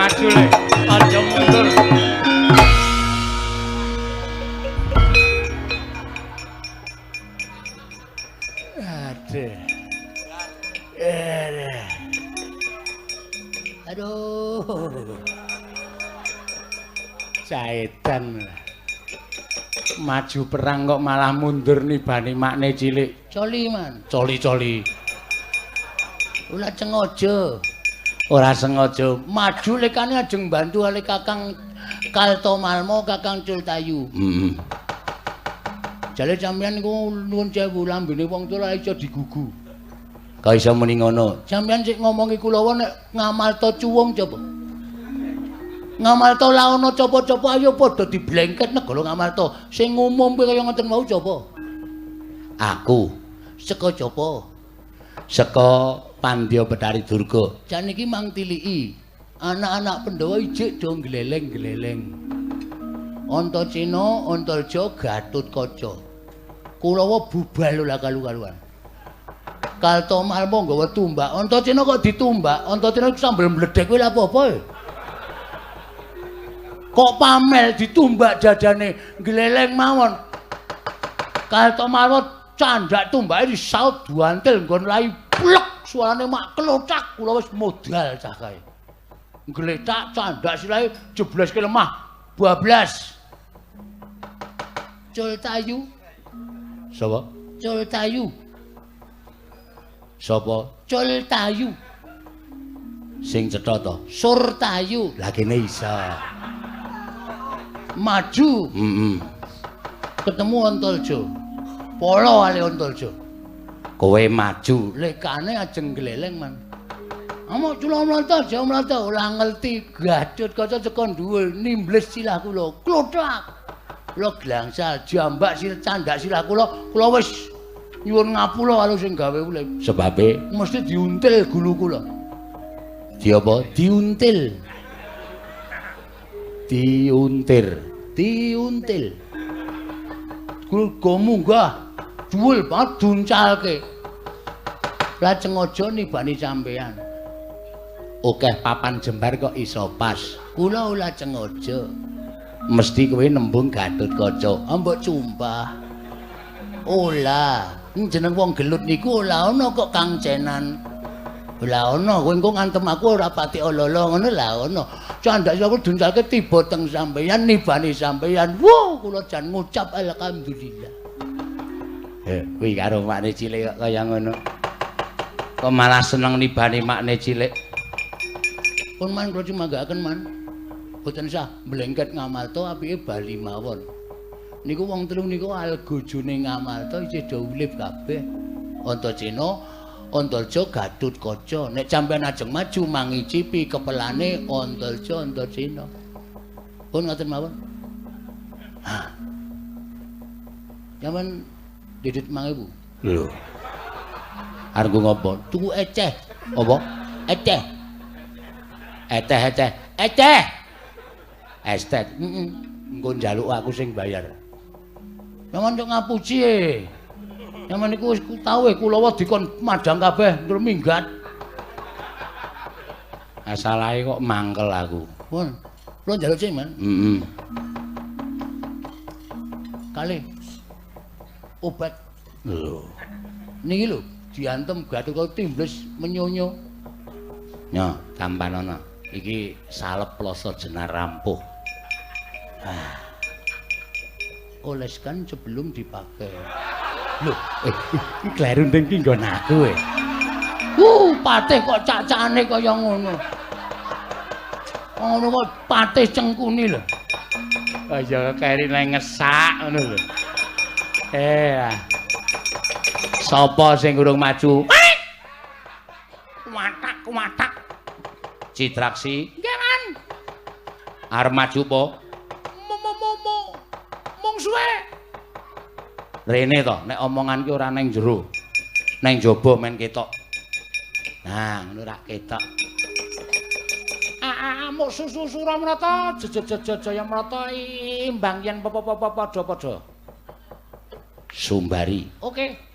Maju le, aja mundur. Aduh. Aduh. Caedan. Maju perang kok malah mundur nibani makne cilik. Coli, Man. Coli-coli. Ora sengaja. Ora sengaja. Maju lekane ajeng bantu ale Kakang Kaltomalmo, Kakang Cultayu. Heeh. Jale sampeyan niku nuwun sewu lambene wong tuwa ora iso digugu. Kok iso muni ngono? Sampeyan sik ngomongi kulawa nek ngamalta cuwung coba. Ngamalta la ana copa-copa ayo padha diblengket negara Ngamarta. Sing ngumumke kaya ngoten mau coba. Aku Saka copa? Saka Pandya Betari Durga. Jan iki mang tiliki. Anak-anak Pandhawa ijik do gleleng-gleleng. Antasena, Antarja, Gatotkaca. Kulawa bubal ora kalu-kaluan. Kaltomalma nggawa tumbak. Antasena kok ditumbak? Antasena sambel mledhek kuwi lha apa-apa e. Kok pamel ditumbak jajane gleleng mawon. Kaltomalma candhak tumbake disaut duantil nggon lai plek suarane mak klothak kula wis modal cah kae. Gletak candhak silahe jebleske lemah bablas. Cultayu. Sapa? Cultayu. Sapa? Cultayu. Sing cetha to? Surtayu. Lah kene iso. Maju. Heeh. Ketemu Antarja. Polo ale Antarja. Kowe maju. Lekane ajeng gleleng, Man. Amok cula mlata, aja mlata ora ngerti Gatotkaca saka dhuwur nimbles silah kula. Klothak. Kula glangsal jambak sir candak silah kula, kula wis nyuwun ngapura karo sing gawe urip. Sebabe mesti diuntil gulu kula. Di apa? Diuntil. Diuntir. Diuntil. Kula munggah dhuwur banget duncalke. Lajeng aja nibani sampean. Akeh papan jembar kok iso pas. Kula lajeng aja. Mesti kowe nembung Gatotkaca. Mbok sumpah. Ola, jeneng wong gelut niku ora ana kok kangcenan. Ora ana, kowe engko ngantem aku ora pati ala-ala ngono lah ana. Candhak aku duncalke tiba teng sampeyan nibani sampeyan. Wuh, kula jan ngucap alhamdulillah. Kuwi karo makne cilik kok kaya ngono. Kok malah seneng nibani makne cilik. Pun man kula cumanggaaken man. Boten sah mlengket Ngamarta apike bali mawon. Niku wong telu niku algojone Ngamarta isih do urip kabeh. Antasena, Antarja, Gatotkaca. Nek sampeyan ajeng maju mangicipi kepelane Antarja, Antasena. Pun ngoten mawon. Hah. Sampeyan didit 5000. Lho. Arep ngopo? Tuku eceh. Apa? Eceh. Eteh-eteh. Eceh. Estet. Heeh. Engko njaluk aku sing bayar. Sampeyan kok ngapuci e. Sampeyan niku wis tau e kulawa dikon madhang kabeh terus minggat. Asalahe kok mangkel aku. Pun. Kula njaluk sing, Man. Heeh. Kalih obat. Lho. Niki lho diantem Gatotkaca timbles menyonyo. Nyo, tampanono. Iki salep ploso jenar rampuh. Ah. Oleskan sebelum dipakai. Lho, iki kleru ndeng ki nggon aku e. Patih kok cacane kaya ngono. Ngono kok patih cengkuni lho. Kaya keri nang ngesak ngono lho. Sapa sing urung maju? Watak watak. Citraksi. Nggih, Man. Arep maju apa? Mungsuhe. Rene to, nek omongan ki ora nang jero. Nang jaba men ketok. Nah, ngono rak ketok. Amuk susu Suramrata, Jayamrata imbang yen padha-padha. Sumbari. Oke.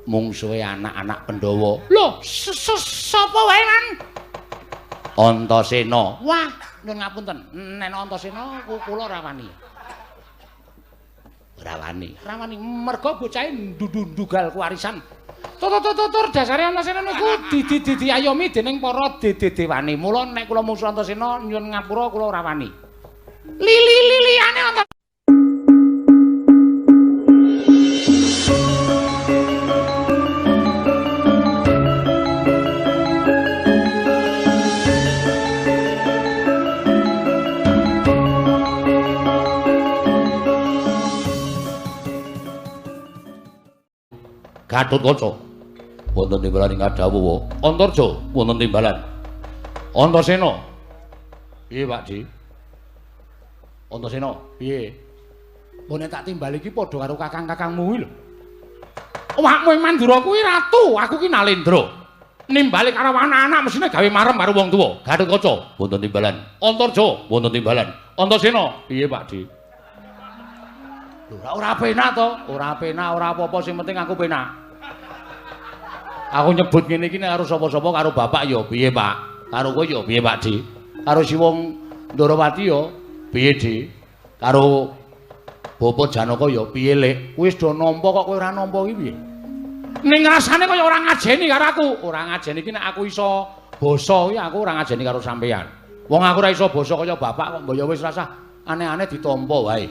Mungsuhe anak-anak Pandhawa. Lho, sapa wae, Man? Antasena. Wah, nyuwun ngapunten. Nek Antasena kula ora wani. Ora wani. Ora wani merga bocahe ndundugal kewarisan. Tur dasare Antasena niku didi ayomi dening para dede-dewane. Mula nek kula mungsu Antasena nyuwun ngapura kula ora wani. Lili-liliane Antasena. Gatotkaca wonten timbalan ing kadhawuh. Antarja wonten timbalan. Antasena. Piye, Pak Di? Antasena, piye? Mbok nek tak timbali iki padha karo kakang-kakangmu kuwi lho. Awakmu ing Mandura kuwi ratu, aku ki Nalendra. Nimbali karo anak-anak mesine gawe marem karo wong tuwa. Gatotkaca wonten timbalan. Antarja wonten timbalan. Antasena, piye, Pak Di? Lho, ora penak to? Ora penak, ora apa-apa, sing penting aku penak. Aku nyebut ngene iki nek karo sapa-sapa karo bapak ya piye, Pak? Karo kowe ya piye, Pak Di? Karo si wong Ndorowati ya piye, Di? Karo Bapak Janaka ya piye, Lek? Wis do nampa kok kowe ora nampa iki piye? Ning rasane kaya ora ngajeni karo aku. Ora ngajeni iki nek aku iso basa iki aku ora ngajeni karo sampeyan. Wong aku ora iso basa kaya bapak kok mbok ya wis rasah aneh-aneh ditampa wae.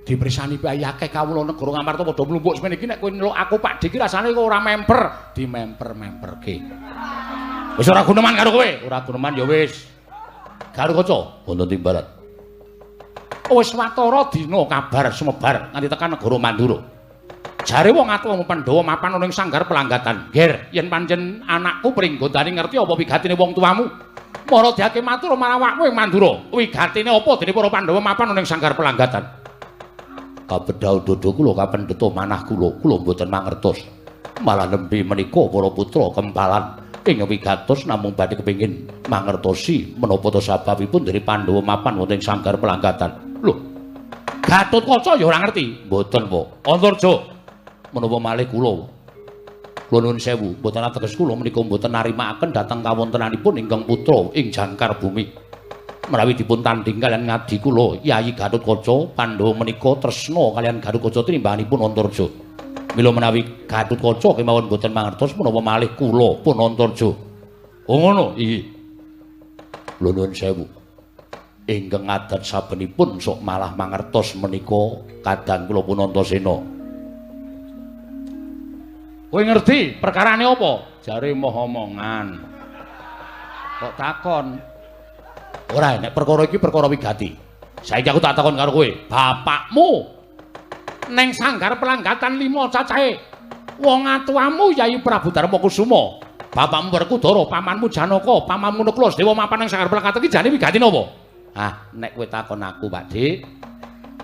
Dipersani bae akeh kawula negara Ngamarta padha mlumpuk semene iki nek kowe nyeluk aku Pak Di iki rasane kok ora memper, dimemper-memperke. Wis ora guneman karo kowe, ora guneman ya wis. Garukaca wonten timbalan. Wis watara dina kabar sumebar nganti tekan negara Mandura. Jare wong atuwa Pandhawa mapan ana ing sanggar pelanggatan. Ger, yen pancen anakku Pringgondani ngerti apa wigatine wong tuamu. Mara diake matur marang awakmu ing Mandura. Wigatine apa dene para Pandhawa mapan ana ing sanggar pelanggatan? Kabedhau dodo kula kapendheta manah kula, kula mboten mangertos. Malah nembe menika para putra kempalan ing wigatos namung badhe kepengin mangertosi menapa ta sababipun dene Pandhawa mapan wonten ing sanggar pelanggatan. Lho, Gatotkaca ya ora ngerti. Mboten, Pak. Antarja menapa malih kula. Kula nuwun sewu, mboten ateges kula menika mboten narimakaken dhateng kawontenanipun ingkang putra ing jangkar bumi. Menawi dipun tanding kalian ngadi kula Yayi Gatotkaca, Pandhawa menika tresna kalian Gatotkaca tinimbanganipun Antarja. Mila menawi Gatotkaca kemawon mboten mangertos menapa malih kula pun Antarja. Oh ngono, iki. Kula nuwun sewu. Ingkang adat sabenipun sok malah mangertos menika kadang kula pun Antasena. Kowe ngerti perkarane apa? Jare moh omongan. Kok takon? Ora, nek perkara iki perkara wigati. Saiki aku tak takon karo kowe, bapakmu neng sanggar pelanggatan 5 cacahe. Wong atuamu Yayi Prabu Darma Kusuma, bapakmu Werkudara, pamanmu Janaka, pamanmu Nakula Sadewa mapan nang sanggar pelanggatan iki jane wigati napa? Ah, nek kowe takon aku, Pak Dik,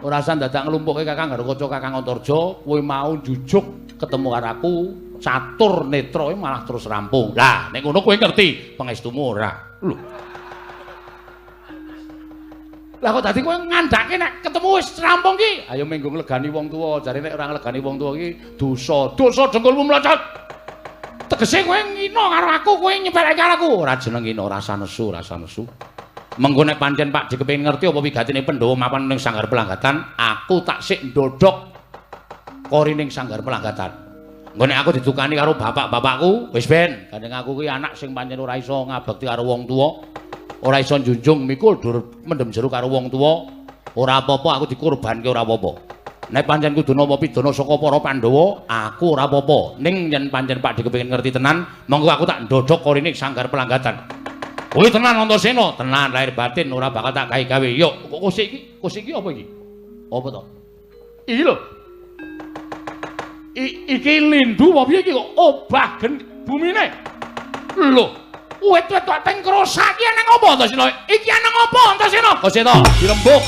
ora usah dadak nglumpukke Kakang Garukaca, Kakang Antarja, kowe mau njujuk ketemu karo aku, catur netra malah terus rampung. Lah, nek ngono kowe ngerti pangestumu ora? Lho. Lah kok dadi kowe ngandhake nek ketemu wis rampung ki? Ayo menggo nglegani wong tuwa, jare nek ora nglegani wong tuwa ki dosa. Dosa dengkulmu mlocot. Tegese kowe ngina karo aku, kowe nyepeleke karo aku. Ora jeneng ngina, rasa nesu, rasa nesu. Mengko nek pancen Pak Di kepengin ngerti apa wigatine Pandhawa mapan ning sanggar pelanggatan, aku tak sik ndodhok kori ning sanggar pelanggatan. Engko nek aku didukani karo bapak-bapakku, wis ben, gandeng aku ki anak sing pancen ora iso ngabekti karo wong tuwa. Ora iso njunjung mikul dur mendem jero karo wong tuwa, ora apa-apa aku dikurbanke ora apa-apa. Nek pancen kudu nampa pidana saka para Pandhawa, aku ora apa-apa. Ning yen pancen Pak Di kepengin ngerti tenan, monggo aku tak ndodhok korine sanggar pelanggatan. Kuwi tenan Antasena, tenan lahir batin ora bakal tak gawe-gawe. Yo, kok kosik iki? Kosik iki apa iki? Apa to? Iki lho. Iki lindu apa piye iki kok obah bumine? Lho. Wit-wit kok teng krosak iki nang apa Antasena? Iki nang apa Antasena? Koseta dirembuk.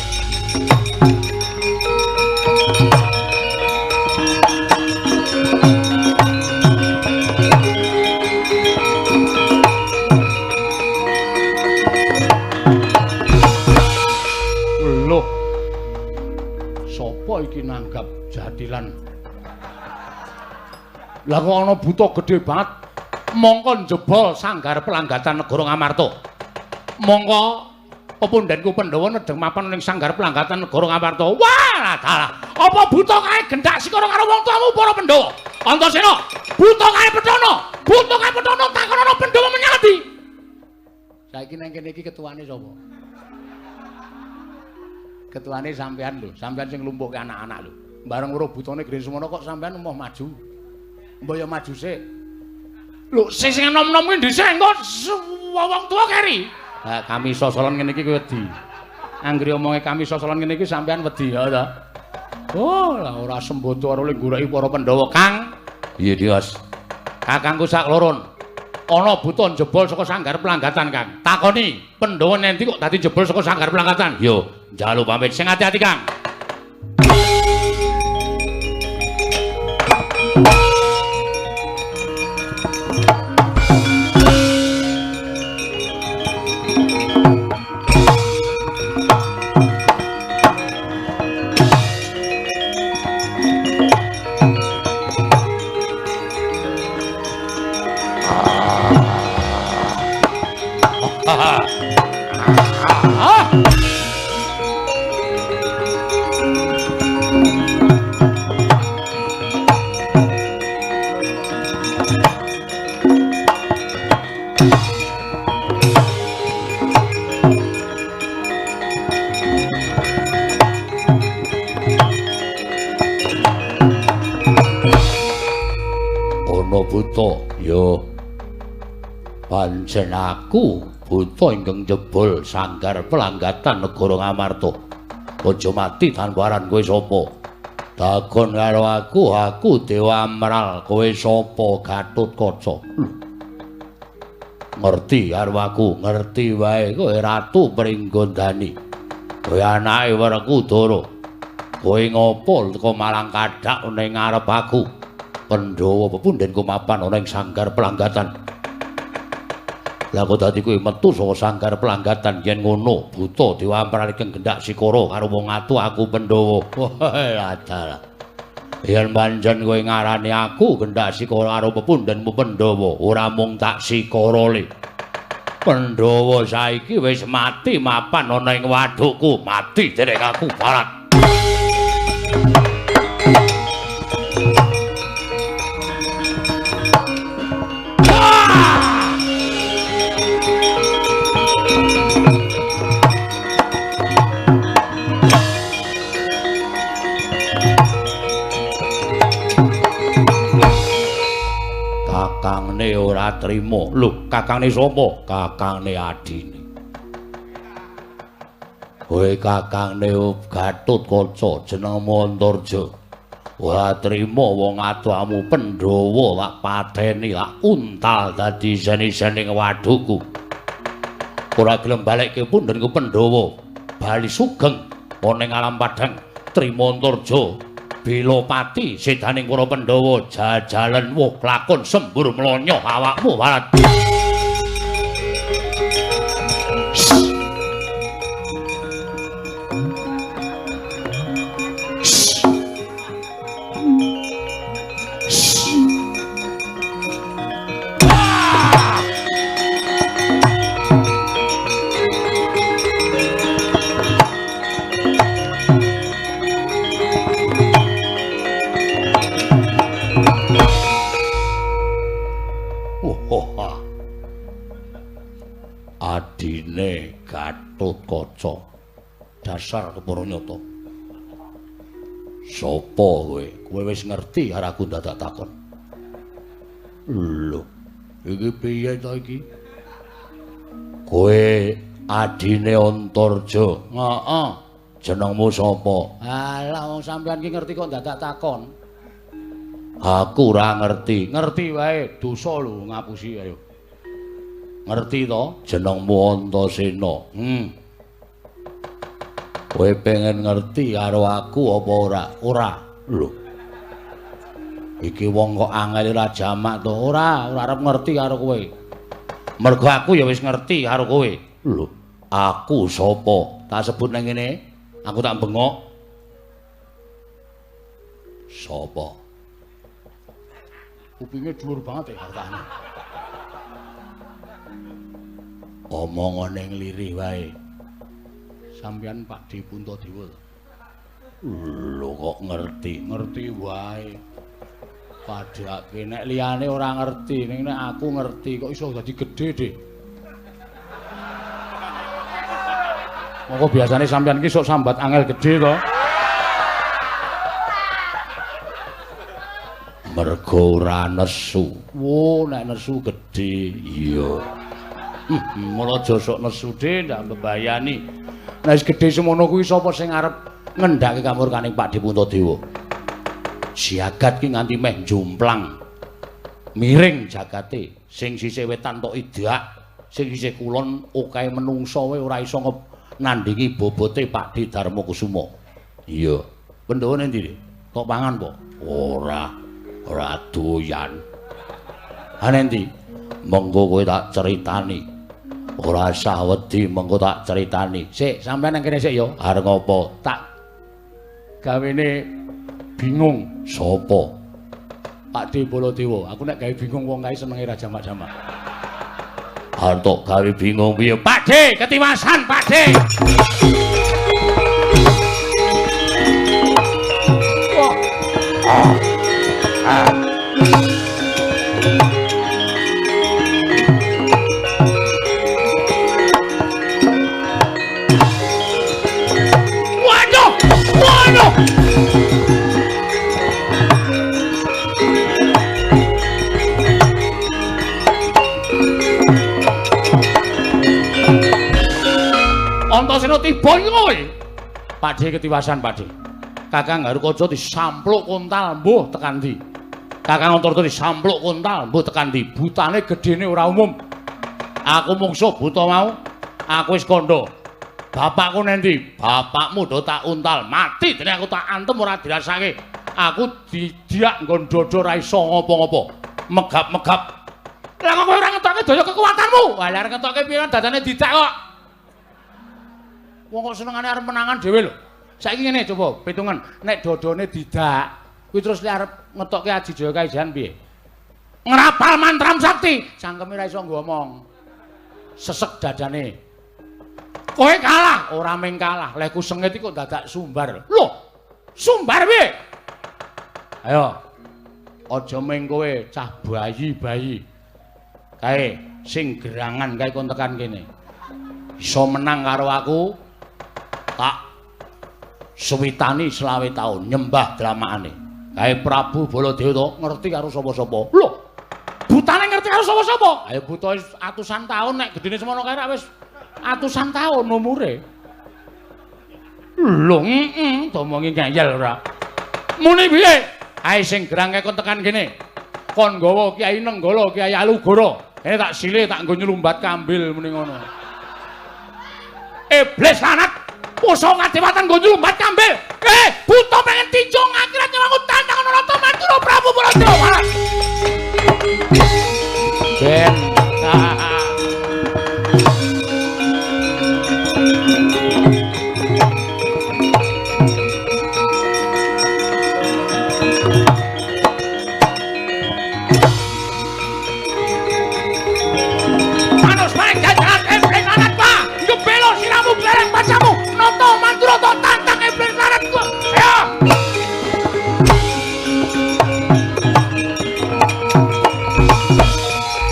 Lho. Sopo iki nanggap jathilan? Lah kok ana buta gedhe banget. Mongko njebol sanggar pelanggatan negara Ngamarta. Mongko pepundhenku Pandhawa nedheng mapan ning sanggar pelanggatan negara Ngamarta. Wah, dalah. Apa buta kae Gendak Sikara karo wong tuamu para Pandhawa? Antasena, buta kae Petana, buta kae Petana takonono Pandhawa menyang endi? Saiki nang kene iki ketuane sapa? Ketuane sampean lho, sampean sing nglumpukke anak-anak lho. Bareng weruh butane Gren Sumana kok sampean emoh maju. Mbok ya maju sik. Lho, sing enom-enom kuwi dhisik engko wong tuwa keri. Ha, kami sosolan ngene iki kowe wedi. Anggere omonge kami sosolan ngene iki sampean wedi ya ta. Oh, lah ora sembodo karo goleki para Pandhawa, Kang. Piye, Dios? Kakangku sak loron. Ana buta njebol saka sanggar pelanggatan, Kang. Takoni, Pandhawa nendi kok dadi jebol saka sanggar pelanggatan? Yo, njaluk pamit sing ati-ati, Kang. Pancen aku buta ingkang jebol sanggar pelanggatan negara Ngamarta. Aja mati tanpa aran kowe sapa? Takon karo aku, aku Dewa Amral, kowe sapa Gatotkaca? Ngerti karo aku, ngerti wae kowe Ratu Pringgondani. Kowe anake Werkudara. Kowe ngopo teko malang kadhak ning ngarep aku? Pandhawa pepundhenku mapan ana ing sanggar pelanggatan. Lah kok dadi kowe metu saka sanggar pelanggatan yen ngono buta Dewa Amral ingkang Gendak Sikara karo wong atu aku Pandhawa. Wah, dalah. Yen pancen kowe ngarani aku Gendak Sikara karo pepundhenmu Pandhawa, ora mung tak sikara le. Pandhawa saiki wis mati mapan ana ing wadukku, mati dening aku barat. Kakangne ora trima. Lho, kakangne sapa? Kakangne adine. Kowe kakangne Gatotkaca jenengmu Antarja. Ora trima wong atuamu Pandhawa lak pateni lak untal dadi isen-isening wadhuku. Ora gelem balekke pundhenku Pandhawa. Bali sugeng ana ing alam padhang trima Antarja. Bilopati sedaning para Pandhawa jajalen wuh lakon sembur mlonyoh awakmu barat. Adine Gatotkaca dasar kepara nyata. Sapa kowe? Kowe wis ngerti karo aku dadak takon. Lho, iki piye to iki? Kowe adine Antarja. Heeh. Jenengmu sapa? Alah wong sampean ki ngerti kok dadak takon. Aku ora ngerti. Ngerti wae, dosa lho ngapusi ayo. Ngerti to? Jenengmu Antasena. Kowe pengen ngerti karo aku apa ora? Ora. Lho. Iki wong kok angel ora jamak to? Ora, ora arep ngerti karo kowe. Mergo aku ya wis ngerti karo kowe. Lho, aku sapa? Tak sebut nang ngene, aku tak bengok. Sapa? Kupinge dhuwur banget ya hartane. Omongane nglirih wae. Sampeyan Pak De Puntadewa. Lho kok ngerti? Ngerti wae. Padhake nek liyane ora ngerti, ning nek aku ngerti kok iso dadi gedhe, Dik. Monggo biasane sampeyan iki sok sambat angel gedhe to. Mergo ora nesu. Wo, nek nesu gedhe. Iya. Mula aja sok nesu, Dik, ndak mbebayani. Nek wis gedhe semono kuwi sapa sing arep ngendhake kamurkaning Pak De Puntadewa? Jagat ki nganti meh jomplang. Miring jagate, sing sisih wetan tok idak, sing sisih kulon okahe menungsa wae ora iso nandhingi bobote Pak De Darmakusuma. Iya. Pandhawa ning ndi? Tok pangan po? Ora. Ora doyan. Ha ning ndi? Mengko kowe tak critani. Ora usah wedi, mengko tak critani. Sik, sampeyan nang kene sik ya. Arep ngopo? Tak gawene bingung. Sopo? Pak De Baladewa. Aku nek gawe bingung wong kae senenge ra jamak-jamak. Arep tok gawe bingung piye? Pak De, ketiwasan Pak De. Wah. Ah. Waduh! Waduh! Antasena tiba iki kowe. Pak De ketiwasan, Pak De. Kakang Harukaja disampluk kontal mbuh tekan ndi. Kakang Antarja disampluk kontal mbuh tekan ndi. Butane gedene ora umum. Aku mungsuh buta mau. Aku wis kandha. Bapakku nendi? Bapakmu do tak untal. Mati dene aku tak antem ora dirasake. Aku didiak nggon dada ora iso ngopo-ngopo. Megap-megap. Lah kok kowe ora ngetokke daya kekuatanmu? Wah, lah ngetokke piye dadane didak kok. Wong kok senengane arep menangan dhewe lho. Saiki ngene coba pitungan, nek dodone didak, kuwi terus lek arep ngetokke Aji Jaya Kaijan piye? Ngrapal mantram sakti, cangkeme ora iso ngomong. Sesek dadane. Kowe kalah, ora mung kalah, lek ku sengit iki kok dadak sumbar. Lho, sumbar piye? Ayo. Aja mung kowe cah bayi-bayi. Kae sing gerangan kae kon tekan kene. Iso menang karo aku. Tak suwitani 25 taun nyembah dramakane. Kae Prabu Baladewa to ngerti karo sapa-sapa. Lho, butane ngerti karo sapa-sapa? Ayo buta atusan taun nek gedene semono kae wis atusan taun umure. Lho, heeh, domongi ngeyel ora. Muni piye? Ae sing gerang kae kon tekan kene. Kon nggawa Kyai Nenggala, Kyai Alugoro. Kene tak silih tak nggo nyelumbat kambil muni ngono. Iblis lanat. Pusaka kadewatan nggo nyelumbat kambil. Buta pengen tinjung akhirat nyawaku tantangan Nata Mandura Prabu Baladewa. Ben. Manus maring jajaran iblis lanat, Pak. Ngebelo siramu glereng pacamu. Nata Mandura to tantang iblis lanat ku. Ayo.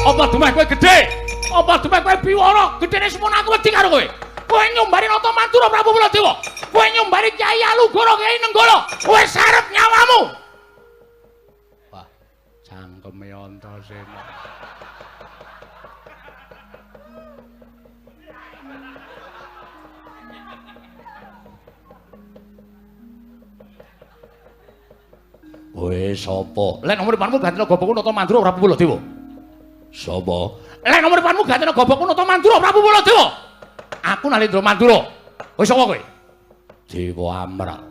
Apa dumeh kowe gedhe? Apa dumeh kowe biwara? Gedhene semono aku wedi karo kowe. Kowe nyumbari Nata Mandura Prabu Baladewa. Kowe nyumbari Kyai Alugoro, Kyai Nenggala. Kowe sarep nyawamu. Wah, cangkeme Antasena. Kowe sapa? Lek nomor depanmu gantena gobokku Nata Mandura Prabu Baladewa. Sapa? Lek nomor depanmu gantena gobokku Nata Mandura Prabu Baladewa. Aku Nalendra Mandura. Kowe sapa kowe? Dewa Amral.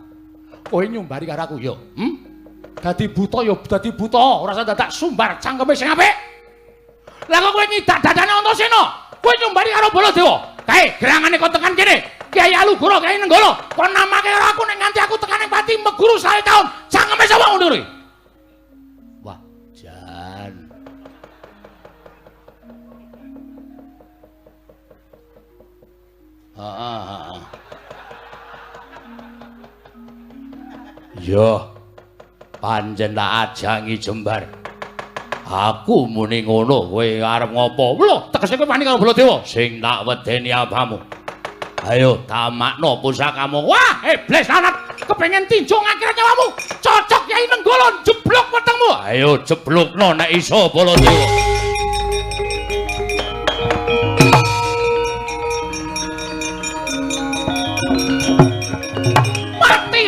Kowe nyumbari karo aku ya? Hm? Dadi buta ya dadi buta, ora usah dadak sumbar cangkeme sing apik. Lah kok kowe nyidak dadane Antasena? Kowe nyumbari karo Baladewa. Kae gerangane kon tekan kene. Kyai Alugoro, Kyai Nenggala, kon namake karo aku nek nganti aku tekan ning pati meguru 100 taun. Cangkeme sapa ngono kuwi? Wah, jan. Heeh, heeh. Yo. Pancen tak ajangi jembar. Aku muni ngono, kowe arep ngopo? Lho, tegese kowe wani karo Baladewa? Sing tak wedeni apamu? Ayo tamakno pusakamu. Wah, iblis lanat, kepengin tinju ngakhirat nyawamu. Cocok Kyai Nenggala jeblok wetengmu. Ayo jeblokno nek iso Baladewa. Mati.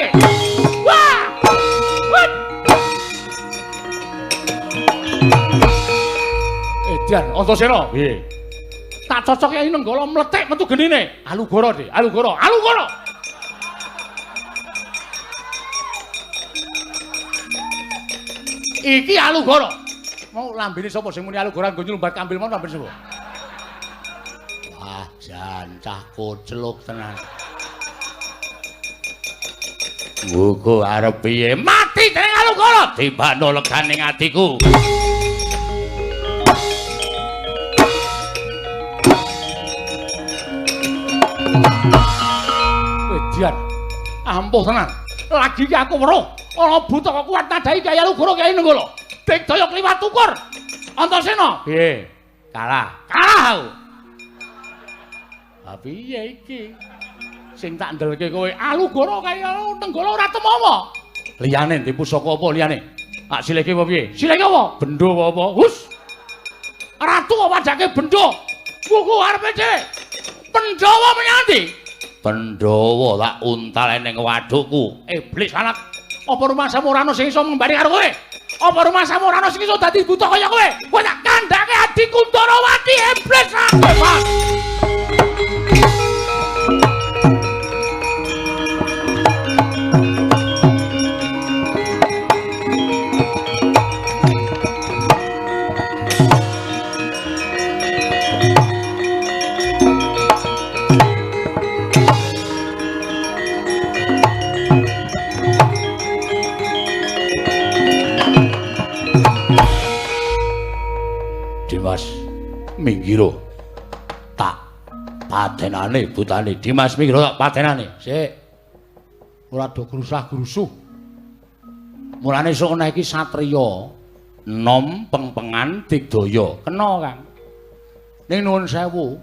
Wah. Edan, Antasena. Piye? Tak cocok Kyai Nenggala mlethek metu genine. Alugoro, Dik. Alugoro. Alugoro. Iki Alugoro. Mau lambene sapa sing muni Alugoro nggo nyelumbat kambil mau lambene sapa? Wah, jan cah kocluk tenan. Muga arep piye? Mati dening Alugoro. Tibano legane atiku. Edian, ampuh tenan. Lagi iki aku weruh ana buta kok kuat nadai Kyai Alugoro Kyai Nenggala. Digdaya kliwat ukur. Antasena. Piye? Kalah. Kalah aku. Ha piye iki? Sing tak ndelke kowe Alugoro Kyai Nenggala ora temowo. Liyane ndi pusaka apa liyane? Tak silihke apa piye? Silihke apa? Bendo apa apa? Hus. Ratu kok wajake bendo. Wuku arepe dhewe. Pandhawa menyang ndi? Pandhawa tak untal ning wadukku. Iblis anak. Apa rumangsamu ora ana sing iso ngembari karo kowe? Apa rumangsamu ora ana sing iso dadi buta kaya kowe? Kowe tak kandhake adikku Ndarawati iblis anak. Dimas minggiro tak patenane butane. Dimas minggiro tak patenane. Sik. Ora do grusah-grusuh. Mulane sok ana iki satriya nom pengpengan digdaya. Kena, Kang. Ning nuwun sewu,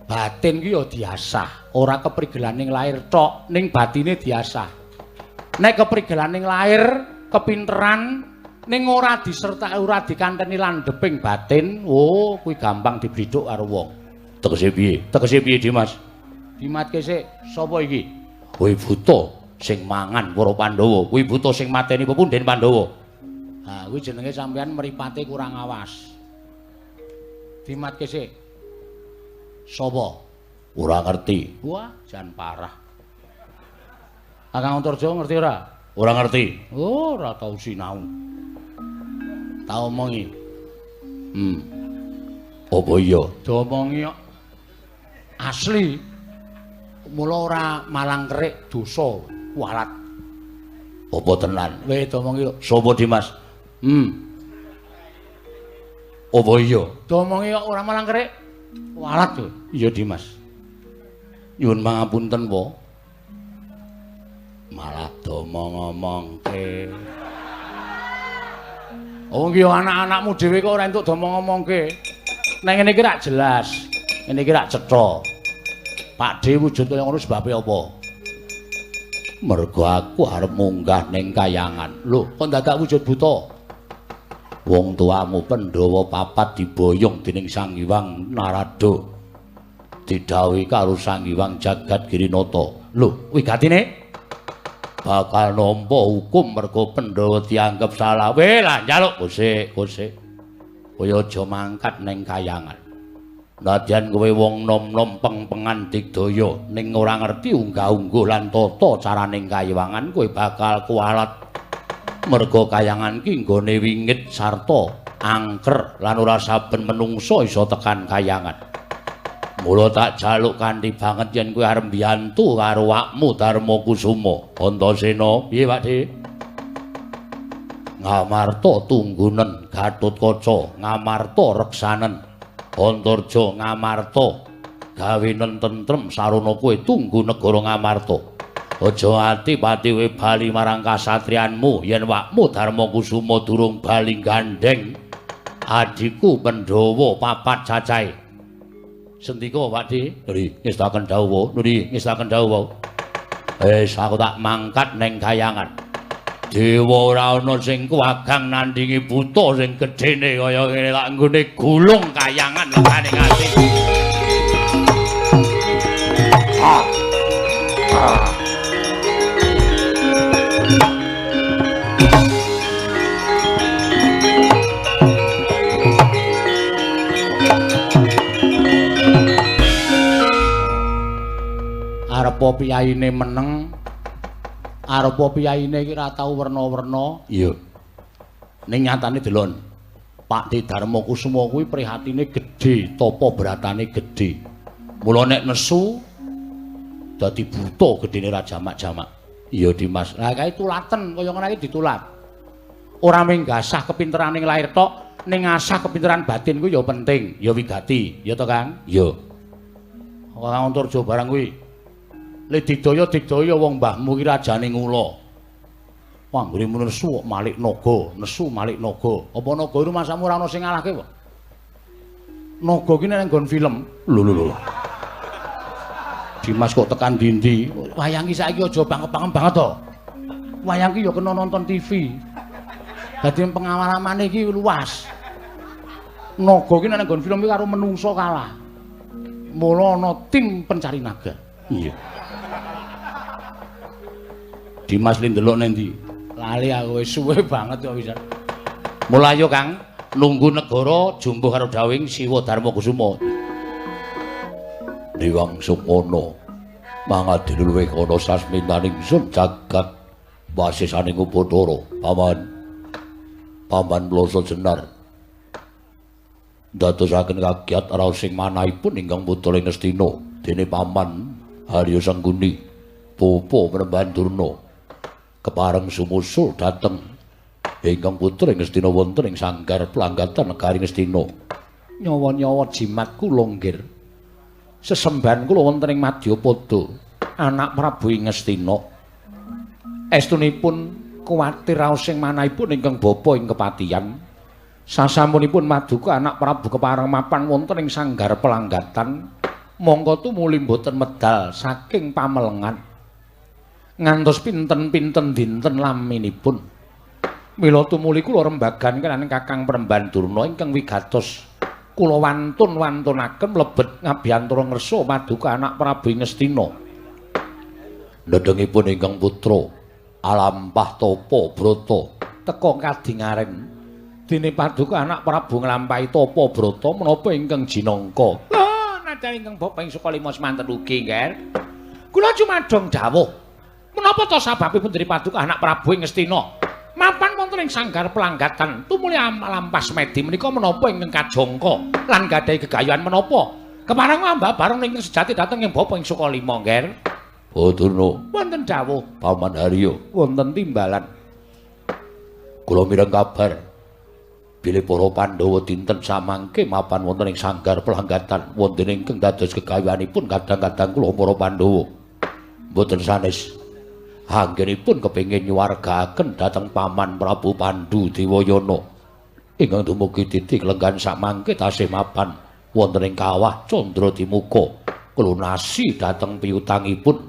batin ki ya diasah, ora keprigelaning lair tok, ning batine diasah. Nek keprigelaning lair, kepinteran ning ora disertai ora dikanteni landheping batin, oh kuwi gampang diblithuk karo wong. Tegese piye? Tegese piye, Dimas? Dimatke sik, sapa iki? Kuwi buta sing mangan para Pandhawa, kuwi buta sing mateni pepundhen Pandhawa. Ha, kuwi jenenge sampean mripate kurang awas. Dimatke sik. Sapa? Ora ngerti. Wah, jan parah. Kakang Antarja ngerti ora? Ora ngerti. Oh, ora tau sinau. Tak omongi. Apa iya? Diomongi kok. Asli. Mula ora malang kerik dosa kualat. Apa tenan? Weh diomongi kok. Sapa Dimas? Apa iya? Diomongi kok ora malang kerik kualat kowe. Iya Dimas. Nyuwun pangapunten, Po. Malah domong-omongke. Oh iki anak-anakmu dhewe kok ora entuk domong-omongke. Nek ngene iki rak jelas. Ngene iki rak cetha. Pakdhe wujud kaya ngono sebabe apa? Mergo aku arep munggah ning kayangan. Lho, kok dadak wujud buta? Wong tuamu Pandhawa papat diboyong dening Sang Hyang Narada. Didhawuhi karo Sang Hyang Jagat Girinata. Lho, wigatine bakal nampa hukum mergo Pandhawa dianggep salah. Weh lah njaluk kosek kosek. Kowe aja mangkat ning kayangan. Nadyan kowe wong nom-nom pengpengan digdaya ning ora ngerti unggah-ungguh lan tata caraning kayangan kowe bakal kualat. Mergo kayangan ki nggone wingit sarta angker lan ora saben menungsa iso tekan kayangan. Mula tak jaluk kanthi banget yen kowe arep mbiyantu karo awakmu Darma Kusuma. Antasena, piye Pak Dik? Ngamarta tunggunen Gatotkaca, Ngamarta reksanen Antarja, Ngamarta Gawe tentrem sarana kowe tunggu negara Ngamarta. Aja ati-pati kowe bali marang kasatriyanmu yen wakmu Darma Kusuma durung bali gandheng adhiku Pandhawa papat cacahe. Sendika Pakde? Nuri ngestaken dawuh, nuri ngestaken dawuh. Wis aku tak mangkat ning kayangan. Dewa ora ana sing kuwagang nandingi buta sing gedene kaya ngene tak nggone gulung kayangan legane ati. Arepa piyaine meneng, arepa piyaine iki ora tau werna-werna. Iya. Ning nyatane delon, Pakde Darma Kusuma kuwi prihatine gedhe, tapa bratane gedhe. Mula nek nesu dadi buta gedene ra jamak-jamak. Iya Dimas. Lah kae tulaten kaya ngene iki ditulat. Ora mung gasah kepinterane lahir tok, ning ngasah kepinteran batin kuwi ya penting, ya wigati. Ya to, Kang? Iya. Ora Antarja barang kuwi. Le digdaya-digdaya wong mbahmu ki rajane ngula. Panggone nesu kok Malik Naga, nesu Malik Naga. Apa naga rumasamu ora ana sing ngalahke apa? Naga ki nek nggon film. Lho lho lho. Dimas kok tekan dindi. Wayang ki saiki aja bangep-bangep banget to. Wayang ki ya kena nonton TV. Dadi pengalamane iki luas. Naga ki nek nggon film ki karo menungso kalah. Mula ana tim pencari naga. Iya. Dimas li ndelok nang ndi? Lali aku wis suwe banget kok bisa. Mulayo Kang, nunggu negara jumbuh karo dawing Siwa Darma Kusuma. Dewang Sukmana mangadil luwih kana sasmitaning sun jagat wasisaning Upacara. Paman. Paman Ploso Jenar. Ndadosaken kagiat raos sing manahipun ingkang putra ing Ngastina dene Paman Harya Sangguni Popo Panembahan Durna kepareng sumusul dhateng ingkang putra ing Ngastina wonten ing sanggar planggatan negari Ngastina. Nyawa-nyawa jimat kula nggir. Sesembahan kula wonten ing Madyapada, anak Prabu ing Ngastina. Estunipun kuwatir raos sing manahipun ingkang bapa ing kepatihan. Sasampunipun maduka anak Prabu kepareng mapan wonten ing sanggar pelanggatan, mongko tumuli mboten medal saking pamelengan. Ngantos pinten-pinten dinten laminipun. Mila tumuli kula rembagan kaliyan Kakang Panembahan Durna ingkang wigatos kula wantun-wantunaken mlebet ngabiyantara ngersa paduka anak Prabu Ngastina. Nedhengipun ingkang putra alampah tapa brata teka kadingaren. Dene paduka anak Prabu nglampahi tapa brata menapa ingkang jinangka. Lha nadyan ingkang bapa ing Sukalima semanten ugi, Ngger. Kula cumadong dawuh. Menapa to sababipun dene paduka anak Prabu ing Ngastina mapan wonten ing sanggar pelanggatan tumuli lampas medi menika menapa ingkang kajangka lan gadhahi gegayuhan menapa kepareng ambah bareng ingkang sejati dhateng ing bapa ing Sukalima, Ngger. Durna wonten dawuh Paman Harya wonten timbalan. Kula mireng kabar bilih para Pandhawa dinten samangke mapan wonten ing sanggar pelanggatan wonten ingkang dados gegayuhanipun kadang-kadang kula para Pandhawa mboten sanes anggenipun kepengin nyuwargaaken dhateng Paman Prabu Pandu Dewayana ingkang dumugi titik lenggan samangke tasih mapan wonten ing kawah Candradimuka klunasi dhateng piutangipun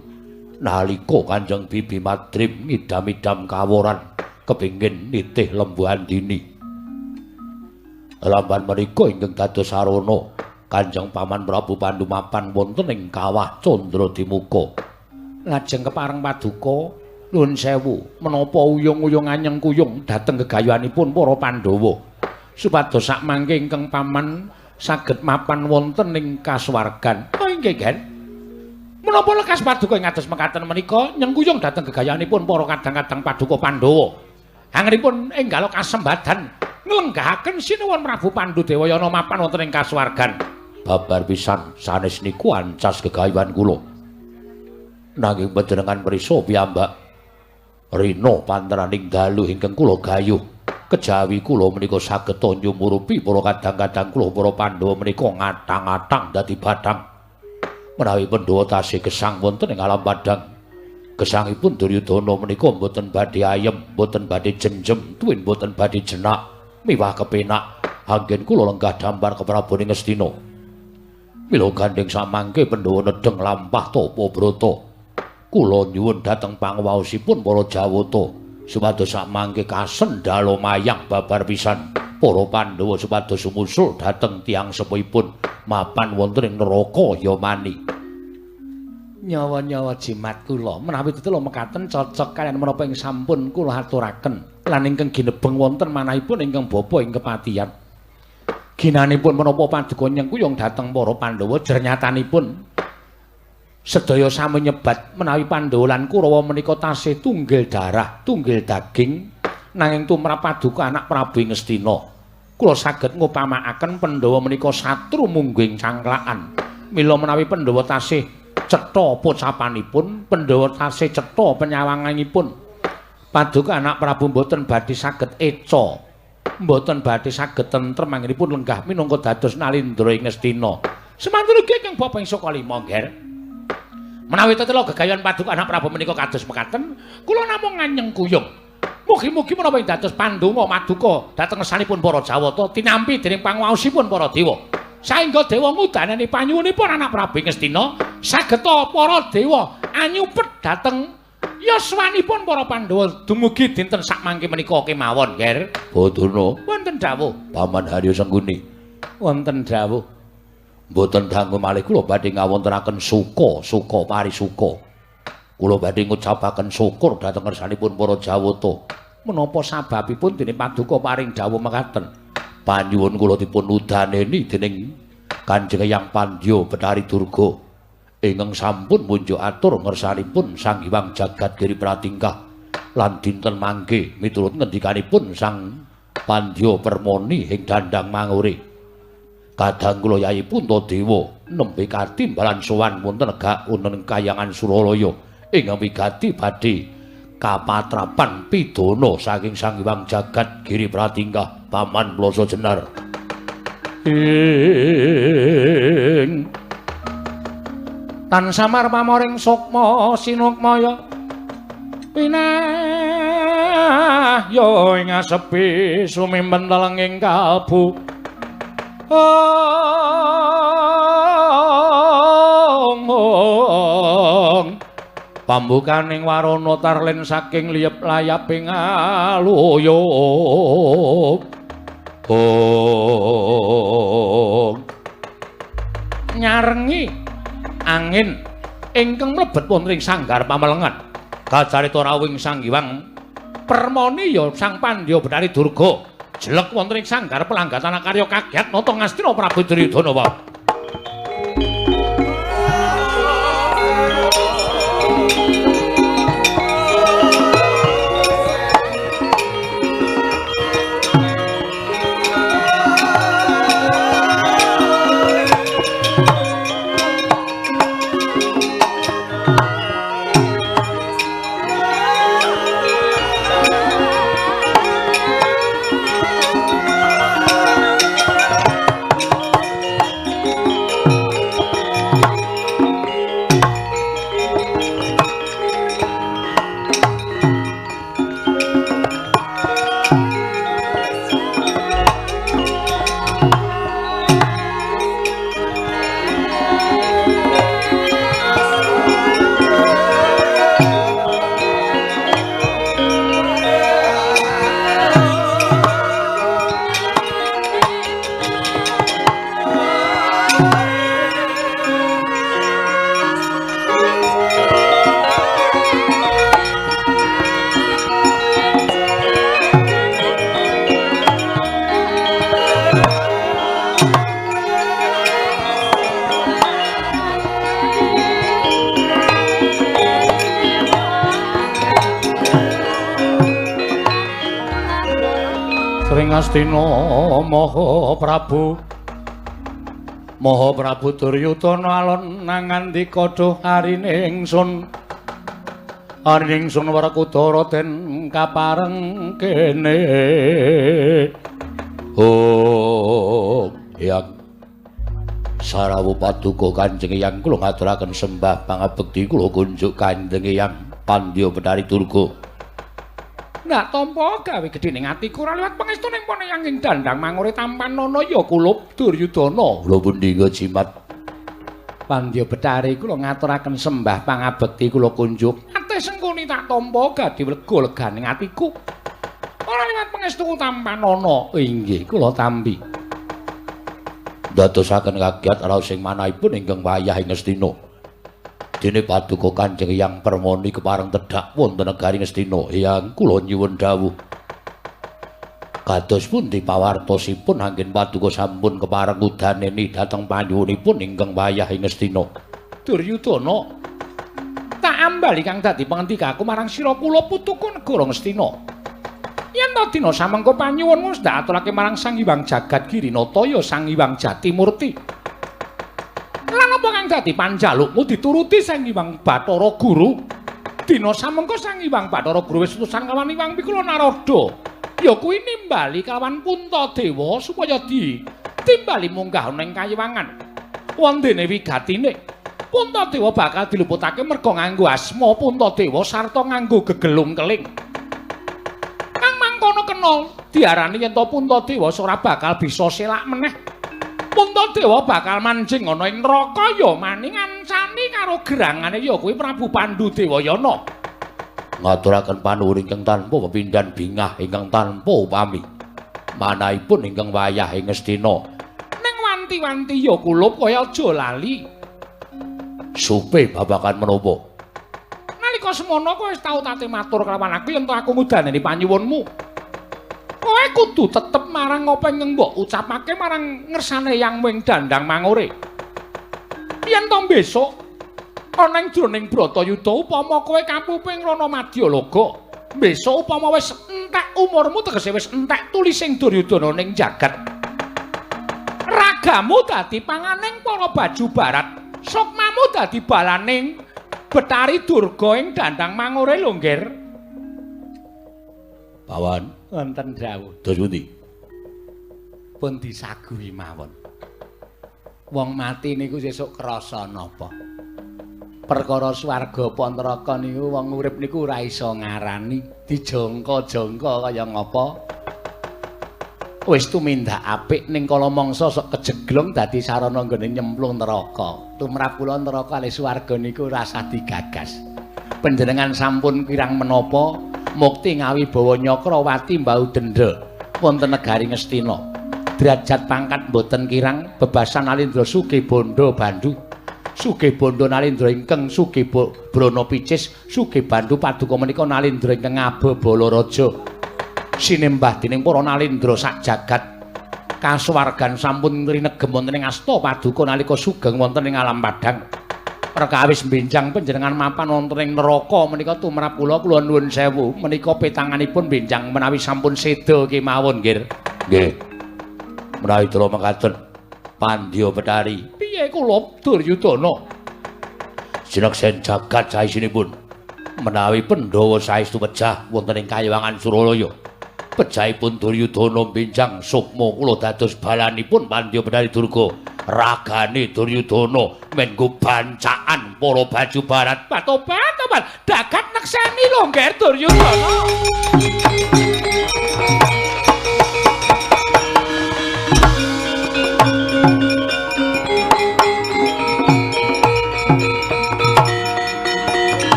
nalika Kanjeng Bibi Madrim ngidam-idam kaworan kepengin nitih Lembu Andini. Lamban menika ingkang dados sarana Kanjeng Paman Prabu Pandu mapan wonten ing kawah Candradimuka. Lajeng kepareng paduka nuwun sewu menapa uyung-uyung anyeng kuyung dhateng gegayuhanipun para Pandhawa supados sakmangke ingkang paman saged mapan wonten ing kasuwargan. Oh inggih, Gen. Menapa lekas paduka ing ados mekaten menika nyengkuyung dhateng gegayuhanipun para kadang-kadang paduka Pandhawa. Anggenipun enggal kasembadan nglenggahaken Sinuwun Prabu Pandu Dewayana mapan wonten ing kasuwargan. Babar pisan sanes niku ancas gegayuhan kula. Nanging panjenengan mrisa piyambak rina panteraning dalu ingkang kula gayuh kejawi kula menika saged nyumurupi para kadang-kadang kula para Pandhawa menika ngatang-atang dadi bathang. Menawi Pandhawa tasih gesang wonten ing alam padhang, gesangipun Duryudana menika mboten badhe ayem, mboten badhe jenjem, tuwin mboten badhe jenak, miwah kepenak anggen kula lenggah dampar keprabon ing Ngastina. Mila gandheng samangke Pandhawa nedheng lampah tapa brata. Kula nyuwun dhateng pangwaosipun para Jawata supados samangke kasendhala mayang babar pisan para Pandhawa supados sumusul dhateng tiyang sepuhipun mapan wonten ing neraka Yamani. Nyawa-nyawa jimat kula menawi tetela mekaten cocok kaliyan menapa ing sampun kula aturaken lan ingkang ginebeng wonten manahipun ingkang bapa ing kepatihan. Ginanipun menapa paduka nyengkuyung dhateng para Pandhawa jernyatanipun sedaya sami nyebat menawi Pandhawa lan Kurawa menika tasih tunggil darah, tunggil daging nanging tumrap paduka anak Prabu ing Ngastina. Kula saged ngupamakaken Pandhawa menika satru mungguing cangklakan. Mila menawi Pandhawa tasih cetha pocapanipun, Pandhawa tasih cetha penyawanganipun, paduka anak Prabu mboten badhe saged eca, mboten badhe saged tentrem anggenipun lenggah minangka dados nalindra ing Ngastina. Semanten ugi ingkang bapa ing saka lima, Ngger. Menawi tetela gegayan paduka anak Prabu menika kados mekaten, kula namung nganyeng kuyung. Mugi-mugi menapa ing dados pandonga maduka dhateng ngersanipun para Jawata tinampi dening pangwaosipun para dewa. Saengga dewa ngudaneni panyuwunipun anak Prabu ing Ngastina, sageta para dewa anyupet dhateng yaswanipun para Pandhawa dumugi dinten sakmangke menika kemawon, Nger. Badana wonten dawuh Paman Haryo Sengkuni. Wonten dawuh. Mboten dangu malih kula badhe ngawontenaken suka, suka parisuka. Kula badhe ngucapaken syukur dhateng ngersanipun para Jawata. Menapa sababipun dene paduka paring dawuh mekaten? Panyuwun kula dipun udaneni dening Kanjeng Hyang Pandya Bethari Durga ingkang sampun munjuk atur ngersanipun Sang Hyang Jagat Giri Pratingkah lan dinten mangke miturut ngendikanipun Sang Pandya Permoni ing dandang mangure. Kadang kula Yayi Puntadewa nembe katimbalan sowan wonten negak wonten kayangan Suralaya ingkang wigati badhe kapatrapan pidana saking Sang Hyang Jagat Giri Pratingkah Paman Ploso Jenar. Ing tan samar pamoring sukma sinukmaya pinah ya ing asepi sumimpen telenging kalbu. Ong pambukaning warana tarlen saking liyep layaping aluyup. Ong nyarengi angin ingkang mlebet wonten ing sanggar pamelengan. Kacarita rawuhing Sang Hyang Permoni ya Sang Pandya Bethari Durga jelek wonten ing sanggar pelanggatan akarya kaget nata Ngastina Prabu Duryudana wae. Ngastina Maha Prabu Maha Prabu Duryudana alon nangandika duh arine ingsun arine ingsun Werkudara den kapareng kene. Oh, Hyang Sarawuh paduka Kanjeng Eyang kula ngaturaken sembah pangabekti kula kunjuk Kanjeng Eyang Pandya Betari Durga. Ndak tampa gawe gedhe ning atiku ora liwat pangestu ning pone yang ing dandang mangure tampan ana ya kulup Duryudana. Kula pundi jimat Pandya Betari kula ngaturaken sembah pangabekti kula kunjuk. Ate Sengkuni tak tampa gadhe lega leganing atiku. Ora liwat pangestuku tampan ana. Inggih kula tampi. Ndadosaken kagiat raos sing manahipun ingkang wayah ing Ngastina. Dene paduka Kanjeng Eyang Permoni kepareng tedhak wonten negari Ngastina. Eyang kula nyuwun dawuh. Kados pundi pawartosipun anggen paduka sampun kepareng udaneni dhateng panyuwunipun ingkang wayah ing Ngastina. Duryudana, tak ambali kang dadi pangandikaku marang sira kula putuku negara Ngastina. Yen ta dina samengko panyuwunmu wis ndak aturake marang Sang Hyang Jagat Girinata ya Sang Hyang Jatimurti. Lan apa kang dadi panjalukmu dituruti Sang Hyang Bathara Guru? Dina samengko Sang Hyang Bathara Guru wis utusan kawan Hyang Pikula Narada. Ya kuwi nimbali kalawan Puntadewa supaya ditimbali munggah ana ing kayiwangan. Wondene wigatine Puntadewa bakal diluputake merga nganggo asma Puntadewa sarta nganggo gegelung keling. Kono kena diarani yen to Puntadewa ora bakal bisa selak meneh. Puntadewa bakal manjing ana ing neraka ya maning ngancani karo gerangane ya kuwi Prabu Pandu Dewayana. Ngaturaken panuwun ingkang tanpa pepindhan bingah ingkang tanpa upami. Manahipun ingkang wayah ing Ngastina. Ning wanti-wanti ya kulup kaya aja lali. Supe babagan menapa? Nalika semono kowe wis tau tate matur kelawan aku yen to aku ngudaneni panyuwunmu. Kowe kudu tetep marang apa ingkang mbok ucapake marang ngersane Yang ing dandang mangure. Yen to besok ana ing jroning Bratayuda upama kowe kapuping Rana Madyalaga, besok upama wis entek umurmu tegese wis entek tulising Duryudana ning jagat. Ragamu dadi panganing para baju barat, sukmamu dadi balaning Betari Durga ing dandang mangure lho, Ngger. Pawan wonten dawuh. Dos pundi? Pun disaguhi mawon. Wong mati niku sesuk krasa napa? Perkara swarga apa neraka niku wong urip niku ora iso ngarani, dijangka-jangka kaya ngapa. Wis tumindak apik ning kala mangsa sok kejeglong dadi sarana nggone nyemplung neraka. Tumrap kula neraka kalih swarga niku ora usah digagas. Panjenengan sampun kirang menapa mukti ngawibawa Nyakrawati mbau dendha wonten negari Ngastina. Derajat pangkat mboten kirang bebasan Nalindra sugih bondo bandu. Sugih bondo Nalindra ingkang sugih brana picis, sugih bandu paduka menika Nalindra ingkang ngabebala raja. Sinembah dening para Nalindra sak jagat kasuwargan sampun rinegem wonten ing asta paduka nalika sugeng wonten ing alam padhang. Perkawis benjang panjenengan mapan wonten ing neraka menika tumrap kula kula nuwun sewu menika petanganipun benjang menawi sampun seda kemawon, Nggir. Nggih. Menawi kula mekaten Pandya Betari. Piye kula Duryudana? Sineksen jagat saisinipun menawi Pandhawa saestu pejah wonten ing kayiwangan Suralaya. Pejahipun Duryudana benjang sukma kula dados balanipun Pandya Betari Durga. Ragane Duryudana menggo bancaan para baju barat. Tobat tobat dagat nekseni lho Ngger Duryudana.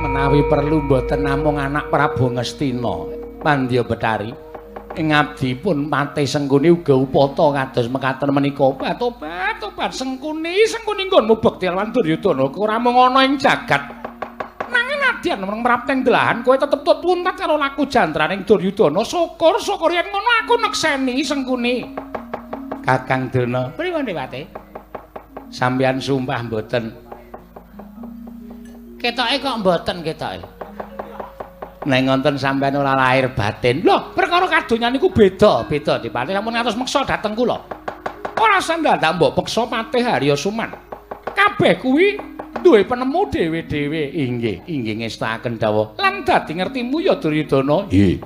Menawi perlu mboten namung anak Prabu Ngastina Pandya Betari ing abdi pun Patih Sengkuni uga upata kados mekaten menika. Tobat tobat Sengkuni Sengkuni nggonmu bekti lawan Duryudana ora mung ana ing jagat nanging nadyan mrapteng delahan kowe tetep tut puntat karo laku jantraning Duryudana. Syukur syukur yen ngono aku nekseni Sengkuni. Kakang Drona pripun Dewate? Sampeyan sumpah mboten? Ketoke kok mboten ketoke. Nek ngonten sampeyan ora lahir batin. Lho, perkara kadonyan niku beda, beda Dipati sampun ngantos meksa dhateng kula. Ora sandadak mbok peksa Patih Harya Suman. Kabeh kuwi duwe penemu dhewe-dhewe. Inggih, inggih ngestakaken dawuh. Lan dadi ngertimu ya Duryudana. Nggih.